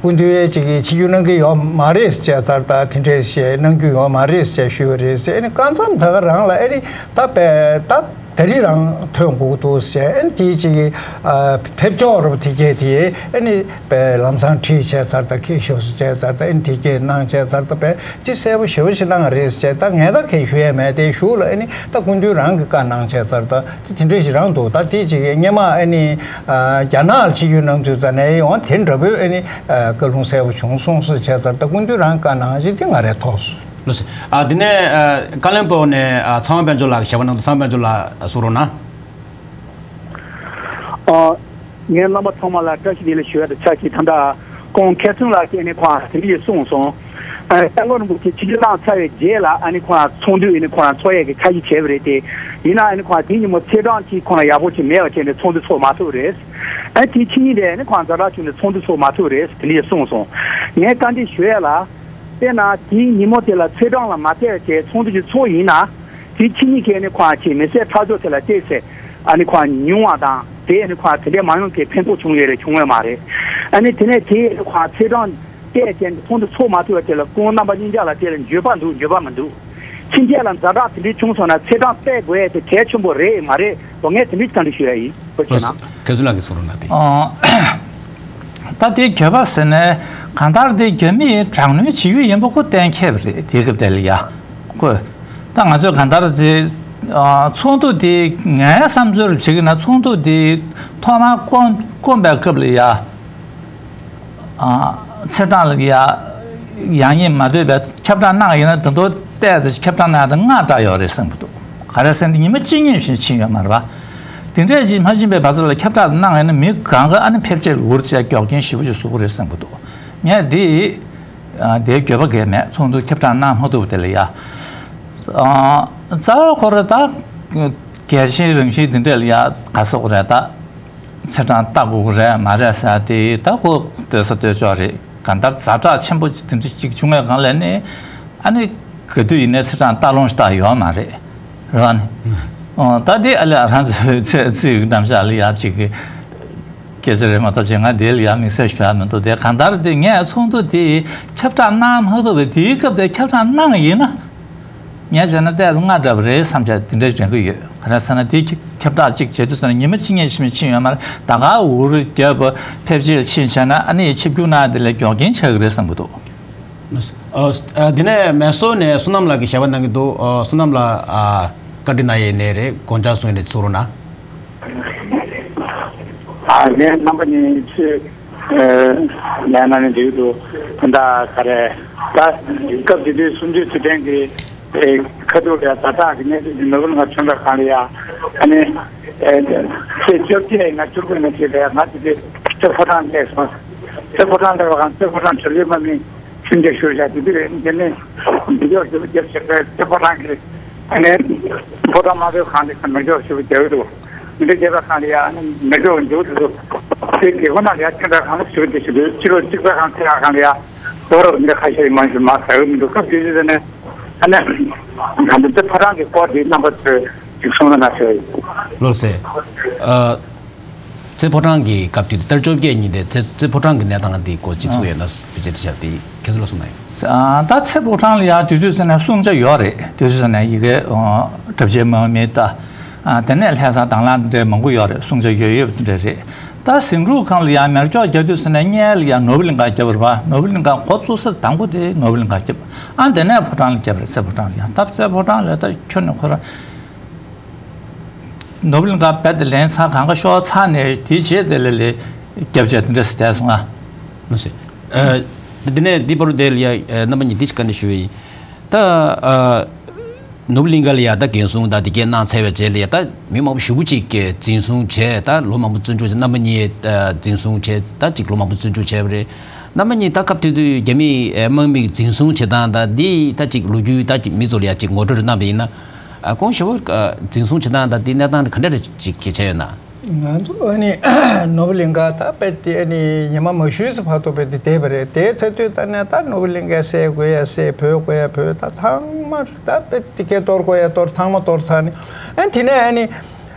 སྐུ་མདུན་ཅིག་གིས་ཆིབས་བསྒྱུར་གནང་གི་ཡོད་མ་རེད་ཟེར་བྱས་ཚར། ད་དེ་འདྲས་ཞེས་གནང་རྒྱུ་ཡོད་མ་རེད་ཟེར་ཞུས་པ་རེད་ཟེར། ཨ་ནི་བཀའ་མཚམས་ད་ག་རང་ལ་ཨ་ནི་ད་པས་ད་ད་རི་རང་ཐོན་དགོས་ཀྱི་འདུག་ཟེར། ཨ་ནི་དེ་ཅིག་གིས་ཨ་ཕེབས་ཕྱོགས་རོབ་དེ་གས་དེ་ཨ་ནི་པས་ལམ་སང་ཁྲིད་བྱས་ཚར། ད་ཁྱེད་ཤོག་ཟེར་བྱས་ཚར། ད་ཨ་ནི་དེ་གས་གནང་བྱས་ཚར། ད་པས་དེ་གསལ་པོ་ཞེ་པོ་ཞིག་གནང་རེད་ཟེར། ད་ངས་ད་གས་ཞུ་ཡས་མེད། དེ་གཞུག་ལ་ཨ་ནི་ད་སྐུ་མདུན་རང་གིས་བཀའ་གནང་བྱས་ཚར། ད་དེ་དེ་འདྲ་ཞིག་རང་འདུག་ད་དེ་ཅིག་སྔས་མ་ཨ་ནི་ཨ་རྒྱ་ནག་ལ་ཆིབས་བསྒྱུར་གནང་དུས་ཙ་ནས་ཡང་དེ་འདྲ་པོའི་ཨ་ནི་ཨ་བཀའ་ལུང་གསལ་པོ་བྱུང་སོང་ཟེར་བྱས་ཚར། ད་སྐུ་མདུན་རང་བཀའ་གནང་ཞིག་དེ་ང་རས་ཐོགས་སོང་། ལགས་སོ། ཨ་དེ་ནས་ཨ་བཀའ་བློན་སྤོ་བོ་ནས་ཨ་ཚངས་པ་དཔལ་འབྱོར་ལགས་ཀྱི་ཞལ་པར་གནང་འདུག་ཚངས་པ་དཔལ་འབྱོར་ལགས་གསུང་རོགས་གནང་། ཨ། ངས་རྣམ་པ་ཚང་མ་ལ་བཀྲ་ཤིས་བདེ་ལེགས་ཞུ་ཡ་དང་ཆབས་ཅིག་ད་ལྟ་ཁོང་མཁས་བཙུན་ལགས་ཀྱིས་ནི་ཁོང་དེ་འདྲ་ཞིག་གསུངས་སོང་། ཨ། སྐྱབས་མགོན་རིན་པོ་ཆེ་ཆིབས་བསྒྱུར་གནང་ཚར་བའི་རྗེས་ལ་ཨ་ནི་ཁོང་ཚོགས་འདུ་ཨ་ནི་ཁོང་ཚོགས་ཡས་ཀྱི་འཆར་གཞི་བྱས་པ་རེད་དེ། ཡིན་ནའང་ཨ་ནི་ཁོང་དེའི་ཉིན་མོ་ཚེས་གྲངས་གཅིག་ཁོང་ཡག་པོ་ཅིག་མེད་པ་བྱས་ནས་ཚོགས་འདུ་ཚོགས་མ་ཐུབ་རེད། ཨ་དེའི་ཕྱི་ཉིན་དེ་ཨ་ནི་ཁོང་ཛ་དྲག་བྱུང་ནས་ཚོགས་འདུ་ཚོགས་མ་ཐུབ་རེད་དེ་འདྲ་ཞིག་གསུངས་སོང་། ངས་བཀའ་འདྲི་ཞུ་ཡ་ལ། དཔེར་ན་དེའི་ཉིན་མོ་དེ་ལ་ཚེས་གྲངས་ལ་མ་བལྟས་བྱས་ཚོགས་འདུ་ཅིག་ཚོགས་ཡིན་ན། དེའི་ཕྱི་ཉིན་ཁའི་ཨ་ནི་ཁོང་ཅིག་མི་སེར་ཁྲག་སྦྱོར་དེ་ལ་བལྟས་ཚེ་ཨ་ནི་ཁོང་ཉུང་བ་དང་དེ་ཨ་ནི་ཁོང་དེ་འདྲའི་མ་ཡོང་གི་ཕན་ཐོགས་བྱུང་ཡོད་རེད་བྱུང་ཡོད་མ་རེད། ཨ་ནི་དེ་ནས་དེ་ཁོང་ཚེས་གྲངས་བལྟས་བྱས་ཚོགས་འདུ་ཚོགས་མ་ཐུབ་པ་དེ་ལ་སྐུ་ངོ་རྣམ་པ་གཉིས་ཆ་ལ་དེ་ལ་འགྱོད་པ་འདུག་འགྱོད་པ་མི་འདུག་ཕྱིན་ཆད་ལ་ཛ་དྲག་དེ་འདྲའི་བྱུང་སོང་ན་ཚེས་གྲངས་བལྟ་དགོས་ཡས་དེ་གལ་ཆེན་པོ་རེད་མ་རེད་དོ། ངས་དེ་འདྲའི་བཀའ་འདྲི་ཞུ་ཡ་ཡིན། ཨོ་བྱས་ན། ཁ་སང་ལགས་ཀྱིས་གསུང་རོགས་གནང་སྟེ། ཨོ། ད་དེ་འགྱོད་པ་ཟེར་ནས་གང་ལྟར་དེ་རྒྱ་མིས་དྲག་གནོན་བྱེད་ཀྱི་ཡིན་པ་ཁོ་གཏན་འཁེལ་བ་རེད། དེ་སྐབས་དེ་ལ་ཡ་ཁོ། ད་ང་ཚོས་གང་ལྟར་དེ་ཨ་ཚོགས་འདུ་དེ་ངའི་བསམ་ཚུལ་བྱེད་ཀྱི་ན་ཚོགས་འདུ་དེ་ཐོག་མར་བསྐོངས་བསྐོངས་པའི་སྐབས་ལ་ཡ། ཨ་ཚེས་གྲངས་ལ་ཡ་ཡག་ཉེས་མ་ལྟོས་པའི་ཁྱབ་བསྒྲགས་གནང་ཡིན་ན་ད་དུང་ཏོག་ཙམ་ཁྱབ་བསྒྲགས་གནང་ཡ་དེ་སྔ་དྲགས་ཡོད་རེད་བསམ་གྱི་འདུག་ག་རེ་ཟེར་ན་ཉི་མ་གཅིག་གཉིས་ཤིག་ཕྱིན་ཡོད་མ་རེད་པ། དེ་འདྲས་ཅིག་མ་ཕྱིན་པའི་བར་དུ་ལ་ཁྱབ་བསྒྲགས་གནང་ཡོད་ན་མི་གང་ག་ཨ་ནི་ཕལ་ཆེར་འུར་ཅིག་མགྱོགས་རྐྱེན་ཞེ་པོ་ཅིག་བཟོ་གི་རེད་བསམ་གྱི་འདུག་ངས་འདི་ཨ་དེའི་འགྱོད་པ་གས་མེད། ཚོགས་འདུ་ཁྱབ་བསྒྲགས་གནང་མ་ཐུབ་པ་དེ་ལ་ཡ། ཨ་རྩ་བའི་ཁོ་ར་ད་གལ་ཆེན་རང་བཞིན་དེ་འདྲས་ལ་ཡ་ག་སོགས་རེད་ད། ཚེས་གྲངས་བལྟ་དགོས་ཀྱི་རེད་མ་རེད་ཟེར་དེ་ད་ཁོ་སྡོད་ས་སྡོད་ཆོག་རེད། གང་ལྟར་ཛ་དྲག་ཆེན་པོ་ཅིག་དེ་འདྲ་ཅིག་བྱུང་བའི་སྒང་ལ་ནི་ཨ་ནི་ག་དུས་ཡིན་ནའི་ཚེས་གྲངས་བལྟ་ལོང་ཞིག་བལྟ་ཡོད་མ་རེད། རེད་བ་ནི། ཨོ་ད་དེ་ཨ་ལས་ཨ་རང་ཚོའི་ཚེ་ཚེ་ཡི་རྣམ་གཞག་ལ་ཡ་ཅིག་གི་སྐད་ཆ་རེད་མ་གཏོགས་ཅིག་ང་དེ་ལ་ཡ་དམིགས་བསལ་ཞུ་ཡ་མི་འདུག་དེ་གང་ལྟར་དེ་ངས་ཚོགས་འདུ་དེ་ཁྱབ་བསྒྲགས་གནང་མ་ཐུབ་པའི་དེའི་སྐབས་དེ་ཁྱབ་བསྒྲགས་གནང་ཡིན་ན། ངས་བྱས་ན་ཏོག་ཙམ་སྔ་དྲགས་པ་རེད་བསམ་བྱས་དེ་འདྲ་དྲན་གྱི་ཡོད། ག་རེ་ཟེར་ན་དེ་ཁྱབ་བསྒྲགས་གཅིག་བྱེད་དུས་ཙམ་ན་ཉི་མ་གཅིག་གཉིས་ཤིག་ཕྱིན་ཡོད་མ་རེད། ད་ག་འུར་རྒྱབ་ཕེབས་སྐྱེལ་ཕྱིན་བྱས་ན་ཨ་ནི་ཆིབས་བསྒྱུར་གནང་དེ་ལས་མགྱོགས་རྐྱེན་ཆགས་ཀྱི་རེད་བསམ་གྱི་འདུག་ཨ་ཨ་དེ་ནས་མེ་སོར་ནས་བསོད་ནམས་ལགས་ཀྱིས་ཞལ་པར་གནང་གི་འདུག་ཨ་བསོད་ནམས་ལགས་ཨ་བཀའ་འདྲི་གནང་ཡས་ནས་རེད། དགོངས་འཆར་གསུང་ཡས་ནས་ཚུར་རོགས་གནང་། ཨ་ངས་རྣམ་པ་གཉིས་ཚོས་ལན་གནང་ནས་འདུག་འདུག་ད་ལྟ་ག་རེ་ད་སྐབས་དེ་དུས་གསུམ་བཅུའི་དུས་དྲན་གྱི་ཨེ་ཁ་ཐུག་ལ་ཛ་དྲག་གི་གནས་ཚུལ་འདི་ནོར་བུ་ལ་ང་ཐོན་པའི་སྒང་ལ་ཡ་ཨ་ནི་ཨེ་ཚེས་བཅོ་བརྒྱད་ང་བཅུ་དགུ་ནས་བྱས་པའི་ང་དེ་དུས་རྩེ་ཕོ་བྲང་སླེབས་སོང་། རྩེ་ཕོ་བྲང་སླེབས་པའི་སྒང་རྩེ་ཕོ་བྲང་གྲ་སྒྲིག་དམག་མིས་ཁྲིམས་ཆད་ཞུ་བཞག་དེ་དུས་དེ་ནས་འདི་འཇོག་ཞུ་བ་རྒྱབ་བྱས་པའི་རྩེ་ཕོ་བྲང་གི་ཨ་ནི་ཕོ་བྲང་དམར་པོའི་སྒང་དེ་མེ་སྒྱོགས་ཞུ་བ་རྒྱག་གི་འདུག་མི་འདྲ་རྒྱབ་པའི་སྒང་ལ་ཡ་ཨ་ནི་མེ་སྒྱོགས་འཇུག་འདུག་དེ་རྒྱལ་སྒོ་ནང་ལ་ཡ་ཁྱོད་འདྲ་གང་ལ་ཞུ་བ་དེ་ཞུ་འདུག་ཕྱི་ལོགས་གཅིག་པའི་སྒང་ཐེ་ཡག་སྒང་ལ་ཡ། ལོ་རབས་འདི་ཁ་ཤས་མང་ཞིག་མ་ཟ་གི་མི་འདུག་སྐབས་དེ་དུས་ནས་ཨ་ནི་ང་ཚོ་རྩེ་ཕོ་བྲང་གི་སྐོར་དེ་རྣམ་པ་ཚོས་ཅིག་གསུང་ན་ན་ཞུ་ཡ་ཡིན། ལགས་སོ། ཨ་རྩེ་ཕོ་བྲང་གི་སྐབས་དེ་དུས་ཟླ་བཅོ་བརྒྱད་ཉིན་དེ་རྩེ་རྩེ་ཕོ་བྲང་གི་གནས་སྟངས་དེ་སྐོར་ཅིག་གསུང་ཡས་ན་བེད་སྤྱད་དེ་བཞག་དེ་ཁྱེད་ཚོ་ལ་གསུང་ན་ཡིན། ཨ་ད་རྩེ་ཕོ་བྲང་ལ་ཡ་དེ་དུས་ཟེར་ནས་བསྲུང་བྱ་ཡོད་རེད། དེ་དུས་ཟེར་ནས་ཡི་གེ་གྲབས་ཆེན་མང་མི་ད། ཨ་དེ་ནས་ལྷ་ས་དང་བླངས་འདྲ་མང་པོ་ཡོད་རེད། བསྲུང་བྱ་ཡོད་ཡོད་འདྲ་རེད། ད་ཟིང་འཁྲུག་སྒང་ལ་ཡང་མེ་སྒྱོགས་རྒྱག་དུས་ཟེར་ནས་སྔོན་ལ་ཡང་ནོར་བུ་གླིང་ག་བརྒྱབ་པ་རེད་པ། ནོར་བུ་གླིང་ག་འགོ་བཙུགས་ས་དང་པོ་དེ་ནོར་བུ་གླིང་ག་བརྒྱབ། ཨ་དེ་ནས་ཕོ་བྲང་ལ་བརྒྱབ་པ་རེད། རྩེ་ཕོ་བྲང་ལ་ཡང་ད་རྩེ་ཕོ་བྲང་ལ་ད་ཁྱོན་ནས་ཁོ་རང་ནོར་བུ་གླིང་ག་རྦད་དེ་ལེན་ཚར་གང་ག་ཤོར་ཚར་ནས་དེའི་རྗེས་དེ་ལ་ལས་བརྒྱབ་བྱས་དེ་འདྲ་ཟེར་བསྡད་སོང་ང་། ལགས་སོ། ཨ་དེ་ནས་འདི་བར་དུ་དེ་ལ་ཡང་རྣམ་པ་གཉིས་འདི་ཞིག་བཀའ་འདྲི་ཞུ་བ་ཡིན། ད་ཨ་ནོར་བུ་གླིང་ག་ལ་ཡ་ད་འགན་སྲུང་ད་དེ་གས་གནང་ཚར་བའི་རྗེས་ལ་ཡ་ད་མི་མང་པོ་ཞེ་པོ་ཅིག་གིས་འཛིན་བཟུང་བྱས། ད་ལོ་མང་པོ་བཙོན་འཇུག་བྱས། རྣམ་པ་གཉིས་ཨ་འཛིན་བཟུང་བྱས། ད་ཅིག་ལོ་མང་པོ་བཙོན་འཇུག་བྱས་པ་རེད། རྣམ་པ་གཉིས་ད་སྐབས་དེ་དུས་རྒྱ་མིས་ཨ་དམག་མིས་འཛིན་བཟུང་བྱེད་སྟངས་ད་འདི་ད་ཅིག་ལོ་རྒྱུས་ད་ཅིག་མི་ཚོ་ལ་ཡ་ཅིག་ངོ་སྤྲོད་གནང་བ་ཡིན་ན། ཨ་ཁོང་ཞེ་པོ་ཨ་འཛིན་བཟུང་བྱེད་སྟངས་ད་འདི་གནས་སྟངས་འདི་ག་འདྲ་རེ་ཅིག་གལ་ཆེ་ཡོད་ན། ང་ཚོ་ཨ་ནི་ནོར་བུ་གླིང་ག་ད་དཔེ་དེ་ཨ་ནི་ཉི་མ་མ་ཤུལ་ཙམ་བར་དུ་དཔེ་དེ་བསྡད་པ་རེད། དེའི་ཚེ་དུས་ད་ནས་ད་ནོར་བུ་གླིང་ག་བསད་དགོས་ཡ་བསད། བོས་དགོས་ཡ་བོས། ད་ཚང་མ་ད་དཔེ་དེ་གས་གཏོར་དགོས་ཡ་གཏོར། ཚང་མ་གཏོར་ཚར་ནས་ཨ་ནི་དེ་ནས་ཨ་ནི་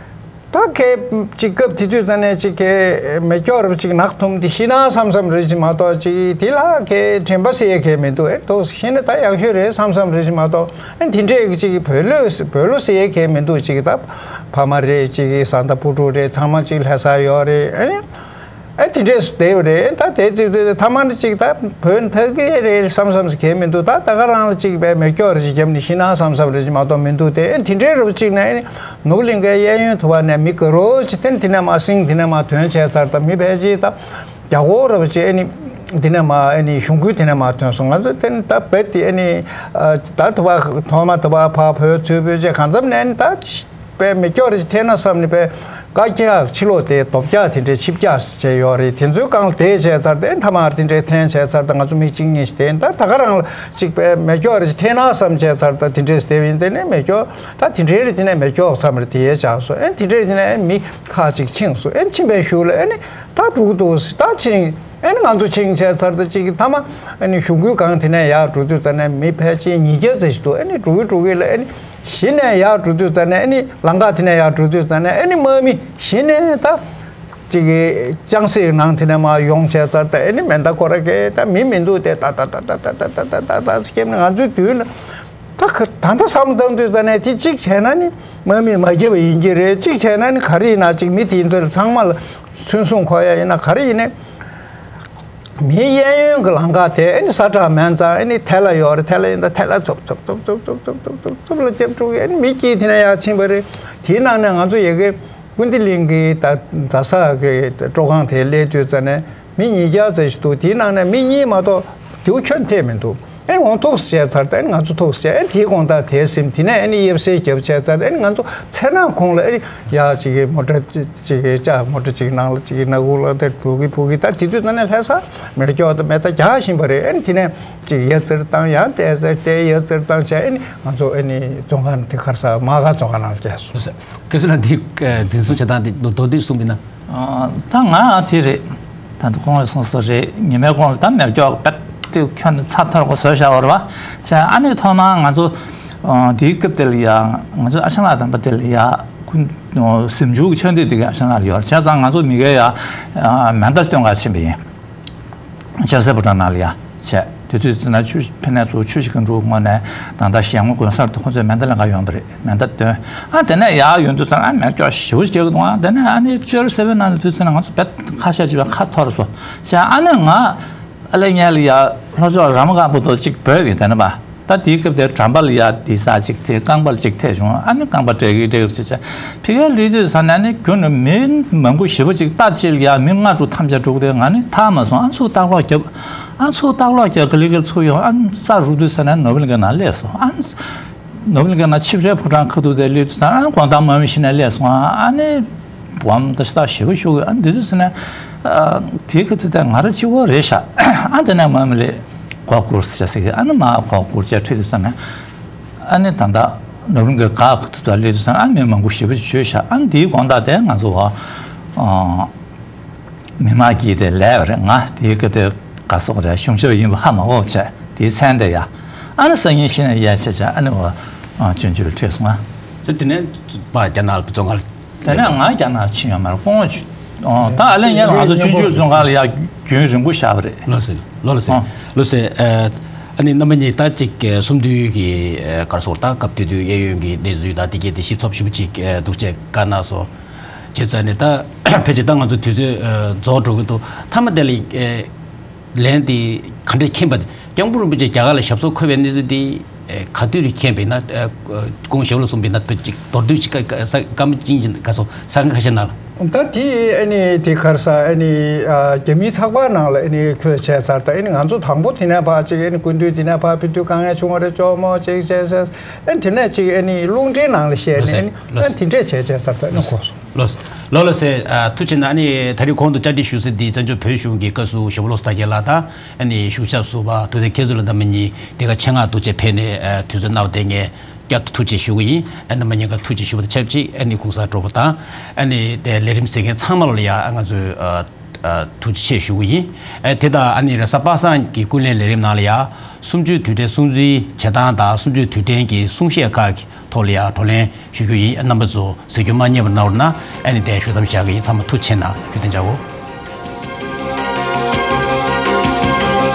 ད་གས་ཅིག་སྐབས་དེ་དུས་ད་ནས་ཅིག་གས་མེ་སྒྱོགས་རབ་ཅིག་ནག་འཐུམ་དེ་ཤི་ན་བསམ་བསམ་རེད་ཅིག་མ་གཏོགས། ཅིག་དེ་ལ་གས་དྲན་པ་ཟེར་ཡ་གས་མི་འདུག་ཨེ་འདུག་ཤི་ན་ད་ཡག་ཤོས་རེད་བསམ་བསམ་རེད་ཅིག་མ་གཏོགས། ཨེ་དེ་འདྲས་ཀྱི་ཅིག་བོད་ལོས་བོད་ལོ་ཟེར་ཡས་གས་མི་འདུག་ཅིག་ད་ཕ་མ་རེད། ཅིག་བཟའ་ཟླ་བུ་ཕྲུག་རེད། ཚང་མ་ཅིག་ལྷ་ས་ཡོད་རེད། ཨེ་ཨེ་དེ་འདྲས་སུ་བསྡད་ཡོད་རེད། ད་དེ་ཅིག་དུས་ཐ་མ་ནི་ཅིག་ད་བོད་ཐག་གི་རེད་བསམ་བསམ་ཟེར་གས་མི་འདུག་ད་ད་ག་རང་ལ་ཅིག་བས་མེ་སྒྱོགས་རེ་ཅིག་བརྒྱབ་ནས་ཤི་ན་བསམ་བསམ་རེ་ཅིག་མ་གཏོགས་མི་འདུག་དེ་ཨེ་དེ་འདྲས་རུ་ཅིག་ནས་ཨེ་ནི་ནོར་བུ་གླིང་གའི་གཡས་གཡོན་དུ་བ་ནས་མི་དགའ་རོགས་ཅིག་དེ་ནི་དེ་ནས་མ་སིང་། དེ་ནས་མ་དོན་བྱས་ཚར། ད་མི་ཕལ་ཆེར་ད། རྒྱ་གོ་ར་བ་ཅེ་ཨ་ནི་འདི་ནས་མ་ཨ་ནི་གཞུང་ཁུལ་དེ་ནས་མ་ཐོན་སོང་། ང་ཚོ་དེ་ནི་ད་བེད་དེ་ཨ་ནི་ཨ་ད་དུ་བ་ཐོག་མ་དུ་བ་ཕ་བོད་ཚུད་བོད་ཅེ་གང་འཚམ་ནས་ཨ་ནི་ད་པའི་མེ་སྒྱོགས་རེ་ཐེན་ན་བསམ་ནི་པའི་བཀའ་རྒྱ་ཕྱི་ལོགས་དེ་རྡོ་བཀྱག་དེ་འདྲའི་ཆིབས་བཀྱག་བྱས་ཡོད་རེད། དེ་ཚོའི་སྒང་ལ་དེ་བྱས་ཚར་དེ་མཐའ་མར་དེ་འདྲའི་ཐེན་བྱས་ཚར་ད་ང་ཚོ་མི་གཅིག་གཉིས་ཤིག་དེ་ད་ད་ག་རང་ལ་ཅིག་པའི་མེ་སྒྱོགས་རེ་ཐེན་ན་བསམ་བྱས་ཚར་ད་དེ་འདྲའི་དེ་བིན་དེ་ནས་མེ་སྒྱོགས་ད་དེ་འདྲའི་རེ་ཅི་ནས་མེ་སྒྱོགས་མཚམས་རེ་དེ་ཡས་བྱས་སོང་། ཨེ་དེ་འདྲའི་ཅི་ནས་ཨེ་མི་ཁག་ཅིག་ཕྱིན་སོང་། ཨེ་ཕྱིན་པའི་གཞུག་ལ་ཨེ་ནི། ད་འགྲོ་གི་འདུག་ཟེར། ད་ཕྱིན་ཨ་ནི་ང་ཚོ་ཕྱིན་བྱས་ཚར་ད་ཅིག་གི་མཐའ་མ་ཨ་ནི་གཞུང་སྒོའི་སྒང་དེ་ནས་ཡར་འགྲོ་དུས་ཙ་ནས་མི་ཕལ་ཆེར་ཉིས་བརྒྱ་ཙམ་ཞིག་འདུག་ཨ་ནི་འགྲོ་གི་འགྲོ་གི་ལ་ཨ་ནི་གཞི་ནས་ཡར་འགྲོ་དུས་ཙ་ནས་ཨ་ནི་ལམ་ཁ་དེ་ནས་ཡར་འགྲོ་དུས་ཙ་ནས་ཨ་ནི་དམག་མི་གཞི་ནས་ད་ཅིག་གི་ལྕང་སྲེག་ནང་དེ་ནས་མར་ཡོང་བྱས་ཚར་ད་ཨ་ནི་མེ་མདའ་ཁོ་ར་གས་ད་མི་མི་འདུག་དེ་ད་ད་ད་ད་ད་ད་ད་ད་ད་སྐྱེམས་ནས་ང་ཚོའི་དུས་ལ། ད་ག་ད་ལྟ་བསམ་བློ་བཏང་དུས་ཙ་ནས་དེ་གཅིག་བྱས་ན་ནི་དམག་མིས་མ་བརྒྱབ་པ་ཡིན་གྱི་རེད། གཅིག་བྱས་ན་ནི་ག་རེ་ཡིན་ན་གཅིག་མི་དེ་ཚོ་ཚང་མ་ལ་མཚོན་སྲུང་མཁོ་ཡ་ཡིན་ན་ག་རེ་ཡིན་ནའི་མིའི་གཡས་གཡོན་གྱི་ལམ་ཁ་དེ་ཨ་ནི་ས་བཀྲ་མེད་ཙང་ཨ་ནི་ཐལ་བ་ཡོད་རེད། ཐལ་བ་ཡིན་ད་ཐལ་བ་ཚུབ་ཚུབ་ཚུབ་ཚུབ་ཚུབ་ཚུབ་ཚུབ་ཚུབ་ལ་རྒྱབ་འགྲོ་གི་ཨ་ནི་མི་དཀྱིལ་དེ་ན་ཡར་ཕྱིན་པ་རེད། དེའི་ནང་ནས་ང་ཚོ་ཡ་གི་ཀུན་བདེ་གླིང་གི་ད་རྫ་ས་གི་སྤྲོ་ཁང་དེ་སླེབས་དུས་ཙ་ནས། མི་ཉིས་བརྒྱ་ཙམ་ཞིག་འདུག་དེའི་ནང་ནས་མི་གཉིས་མ་གཏོགས་དེའུ་ཁྱོན་ཐེབས་མི་འདུག་ཨེ་འོང་ཐུགས་བྱས་ཚར་ད་ཨེ་ང་ཚོ་ཐུགས་བྱས་ཨེ་དེའི་དགོང་དག་དེ་ཟིན་དེ་ནས་ཨེ་ནི་གཡབ་སེ་རྒྱབ་བྱས་ཚར་ཨེ་ང་ཚོ་ཚེ་ནང་ཁོང་ལ་ཨེ་ཡ་ཅིག་གི་མོ་ཊ་ཅིག་གི་ཅག་མོ་ཊ་ཅིག་ནང་ལ་ཅིག་གི་སྣ་ཁུག་ལ་དེ་འགྲོ་གི་ཕུག་གི་ད་དེ་དུས་ད་ནས་ལྷ་ས་མེ་སྒྱོགས་དང་མེ་མདའ་རྒྱག་བཞིན་པ་རེད། ཨེ་ནི་དེ་ནས་ཅིག་ཡ་ཙིར་བཏང་ཡང་བལྟས་ཟེར་བལྟས་ཡ་ཙིར་བཏང་བྱས་ཨེ་ནི་ང་ཚོ་ཨེ་ནི་རྫོང་ཁང་དེ་གར་ས་མ་ག་རྫོང་ཁང་ནང་ལ་བསྐྱལ་སོང་། ལགས་སོ། ལགས་སོ། འདི་འཛིན་བཟུང་བྱེད་སྟངས་དེ་མདོར་བསྡུས་གསུངས་པ་ཡིན་ན། ད་ང་དེ་རེད། ད་ལྟ་ཁོང་གསུངས་སོ་རེད། ཉི་མའི་གོང་ལ་ད་མེ་སྒྱོགས་པད་དེ་ཁྱོན་ནས་ཚ་ཐར་གོ་བཟོས་བཞག་པ་རེད་བ། བྱས་ཨ་ནི་ཐོག་མར་ང་ཚོ་དེའི་སྐབས་དེ་ལ་ཡ་ང་ཚོ་ཨ་ཞང་ལགས་དམ་པ་དེ་ལ་ཡ་ཁོ་གཟིམ་ཆུང་གི་ཆོས་སྡེ་དེ་གི་ཨ་ཞང་ལགས་ལ་ཡོད་རེད། བྱས་ཙང་ང་ཚོ་མི་སྒེར་ཡ་མེ་མདའ་སྟོན་ག་ཕྱིན་པ་ཡིན། ལྕགས་སྲེག་ཕོ་བྲང་ནང་ལ་ཡ་བྱས། དེ་དུས་ཙམ་ན་ཆུ་ཕན་ནས་ཚུར་ཆུ་ཞིག་གི་འགྲོ་དངོས་ནས་ད་ལྟ་ཞལ་ངོ་དགོན་གསར་དུ་ཁོ་ཚོས་མེ་མདའ་ལེན་ག་ཡོང་པ་རེད། མེ་མདའ་སྟོན། ཨ་དེ་ནས་ཡར་ཡོང་དུས་ཙམ་ཨ་མེ་སྒྱོགས་ཞེ་པོ་ཅིག་རྒྱག་གི་འདུག་ཨ་དེ་ནས་ཨ་ནི་ཅོར་སེ་བེན་ནང་ལ་དུས་ཙམ་ན་ང་ཚོ་བེད་ཁ་ཤས་ཅིག་བས་ཁ་འཐོར་སོང་། བྱས་ཨ་ནི་ང་ཨ་ལེ་ཉལ་ལ་ཡ་ལྷོ་ཕྱོགས་ར་མ་དཀར་པོ་དུ་ཅིག་བོས་ཡིན། དེ་ནས་པ་ད་དེའི་སྐབས་དེར་གྲམ་པ་ལ་ཡ་དེ་ས་ཅིག་དེ་རྐང་པ་ལ་ཅིག་ཐེབས་བྱུང་། ཨ་ནི་རྐང་པ་བྲེག་གི་བྲེག་གི་ཟེར་བྱས་ཕི་གའི་ལུས་དུས་ས་ནས་ནི་རྒྱུན་ནས་མི་མང་པོ་ཞེ་པོ་ཅིག་ལྟ་ཅིག་ལ་ཡ་མི་ལྔ་དྲུག་ཐམས་ཅད་དྲུག་དེ་ང་ནི་ཐར་མ་སོང་། ཨ་ཚུགས་ལྟག་ལོག་རྒྱབ། ཨ་ཚུགས་ལྟག་ལོག་རྒྱབ་ག་ལེ་ག་ལེ་ཚུགས་ཡོང་། ཨ་རྩ་རུབ་དུས་ས་ནས་ནོར་བུ་གླིང་ག་ནང་སླེབས་སོང་། ཨ་ནོར་བུ་གླིང་ག་ནང་ཆིབས་རའི་ཕོ་བྲང་ཁ་ཐུག་དེ་སླེབས་དུས་ས་ནས་ཨ་དགོང་དག་དམག་མི་ཤི་ནས་སླེབས་སོང་། ཨ་ནི་སྦོམ་ད་ཤ་སྟག་ཞེ་པོ་ཞུ་གི། ཨ་འདི་དུས་ས་ནས་དེའི་ཁ་ཐུག་དེ་ང་རང་གཅིག་པོ་རེད་ཤག་ཨ་དེ་ནས་དམག་མི་ལས་སྒོ་བསྐུར་ཟེར་ཟེར་གི། ཨ་ནི་མར་སྒོ་བསྐུར་བྱས་ཁྲིད་དུས་ས་ནས་ཨ་ནི་ད་ལྟ་ནོར་བུ་གླིང་གའི་སྒར་ཁ་ཐུག་དེ་སླེབས་དུས་ས་ནས་ཨ་མི་མང་པོ་ཞེ་པོ་ཅིག་བྱོས་ཤག་ཨ་འདིའི་དགོང་དག་དེ་ང་ཚོ་བ། མི་མང་གིས་དེ་ལས་པ་རེད། ང་དེའི་སྐབས་དེ་ག་སོག་རེད། གཞུང་ཞབས་ཡིན་པ་ཧ་མ་གོ་བྱས་དེའི་མཚན་དེ་ཡ། ཨ་ནི་སང་ཉིན་ཤི་ནས་ཡ་བྱས་བྱས་ཨ་ནི་འོ་ཅུན་ཅུ་ལ་ཁྲིད་སོང་ང་། ཚེ་དེ་ནས་པ་རྒྱ་ནག་ལ་བཙོན་ཁང་ལ། དེ་ནས་ང་རྒྱ་ནག་ཕྱིན་ཡོད་མ་རེད། ཁོང་ད་ཨ་ལེ་ཉལ་ང་ཚོ་ཆུང་ཆུང་བཙོན་ཁང་ལ་ཡ་རྒྱུན་རིང་པོ་བཞག་པ་རེད། ལོ་སེ་ལོ་ལ་སེ་ཨ། ལོ་སེ་ཨ་ནི་རྣམ་པ་གཉིས་ད་ཅིག་གསུམ་དུས་ཀྱི་གར་སོང་ད་སྐབས་དེ་དུས་གཡས་གཡོན་གྱི་གནས་ཚུལ་ད་དེ་གས་དེ་ཞིབ་ཚགས་ཞིབ་ཅིག་འདུག་ཅེས་བཀའ་གནང་སོང་། བྱས་ཙང་ནས་ད་ཕལ་ཆེར་ད་ང་ཚོ་དུས་ཚོད་རྫོགས་འགྲོ་གི་འདུག་མཐའ་མ་དེ་ལ་ལན་དེ་ག་འདྲས་མཁྱེན་པ་དེ། སྐྱབས་མགོན་རིན་པོ་ཆེ་རྒྱ་གར་ལ་ཞབས་སོར་འཁོད་པའི་གནས་ཚུལ་དེ་ག་དུས་རེ་མཁྱེན་པས་ན། ཁོང་ཞབས་ལ་གསུངས་པས་ན་ཅིག་མདོར་བསྡུས་ཅིག་བཀའ་མོལ་ཅིག་ག་སོང་ས་གནས་ཁ་ཤས་ནང་ལ། ད་དེ་ཨ་ནི་དེ་ག་རེ་ཟེར། ཨ་ནི་ཨ་རྒྱ་མིའི་ཚགས་པར་ནང་ལ་ཨ་ནི་ཁོས་བྱས་ཚར། ད་ཨ་ནི་ང་ཚོ་དང་པོ་དེ་ནས་ཕར་ཅིག་ཨ་ནི་སྐུ་མདུན་དེ་ནས་ཕར་ཕེབས་དུས་དཀའ་ངལ་བྱུང་བ་རེད། ཅོག་མོ་ཅིག་བྱས་ཟེར། ཨ་ནི་དེ་ནས་ཅིག་ཨ་ནི་རླུང་འཕྲིན་ནང་ལ་བཤད་ནས། ལགས་སེ། ཨ་ནི་ཨ་ནི་དེ་འདྲས་བྱས་བྱས་ཚར། ད་ཨ་ནི་གོ་སོང་། ལགས་སོ། ལགས་ལགས་སེ། ཨ་ཐུགས་རྗེ་གནང་། ཨ་ནི་ད་རེས་གོང་དུ་བཅར་འདྲི་ཞུ་ས་འདི་བཙན་བྱོལ་བོད་གཞུང་གི་བཀའ་ཟུར་ཞོལ་པ་བློ་བཟང་དར་རྒྱས་ལགས་དང་། ཨ་ནི་གཞུང་ཞབས་ཟུར་པ་དུ་དེ་མཁས་བཙུན་ལགས། རྣམ་པ་གཉིས་འདི་ག་ཆེད་མངགས་འདུག་ཅེས་ཕེབས་ནས་ཨ་དུས་ཚོད་གནང་བ་དེ་ངས་བསྐྱར་དུ་ཐུགས་རྗེ་ཞུ་གི་ཡིན། ཨ་རྣམ་པ་གཉིས་ཀ་ཐུགས་རྗེ་ཞུ་བ་དང་ཆབས་ཅིག་ཨ་ནི་གོང་ས་གྲོགས་པོ་དང་། ཨ་ནི་དེ་ལས་རིམ་གཟིགས་མཁན་ཚང་མ་ལ་ཡ་ཨ་ང་ཚོས་ཨ་ཨ་ཐུགས་རྗེ་ཆེ་ཞུ་གི་ཡིན། ཨ་དེ་དང་ཨ་ནི་རེས་གཟའ་པ་སངས་ཀྱི་ཀུན་གླེང་ལས་རིམ་ནང་ལ་ཡ་གསུམ་བཅུའི་དུས་དྲན་སྲུང་བརྩིའི་བྱེད་སྟངས་དང་གསུམ་བཅུའི་དུས་དྲན་གྱི་གསུང་བཤད་ཁག་གི་ཐོག་ལ་ཡ་བགྲོ་གླེང་ཞུ་རྒྱུ་ཡིན། རྣམ་པ་ཚོ་གཟིགས་རྒྱུ་མ་བསྙེལ་བ་གནང་རོགས་གནང་། ཨ་ནི་དེ་ཞུ་མཚམས་བཞག་གི་ཡིན། ཚང་མ་ཐུགས་རྗེ་ཆེ་གནང་། བཀྲ་ཤིས་བདེ་ལེགས།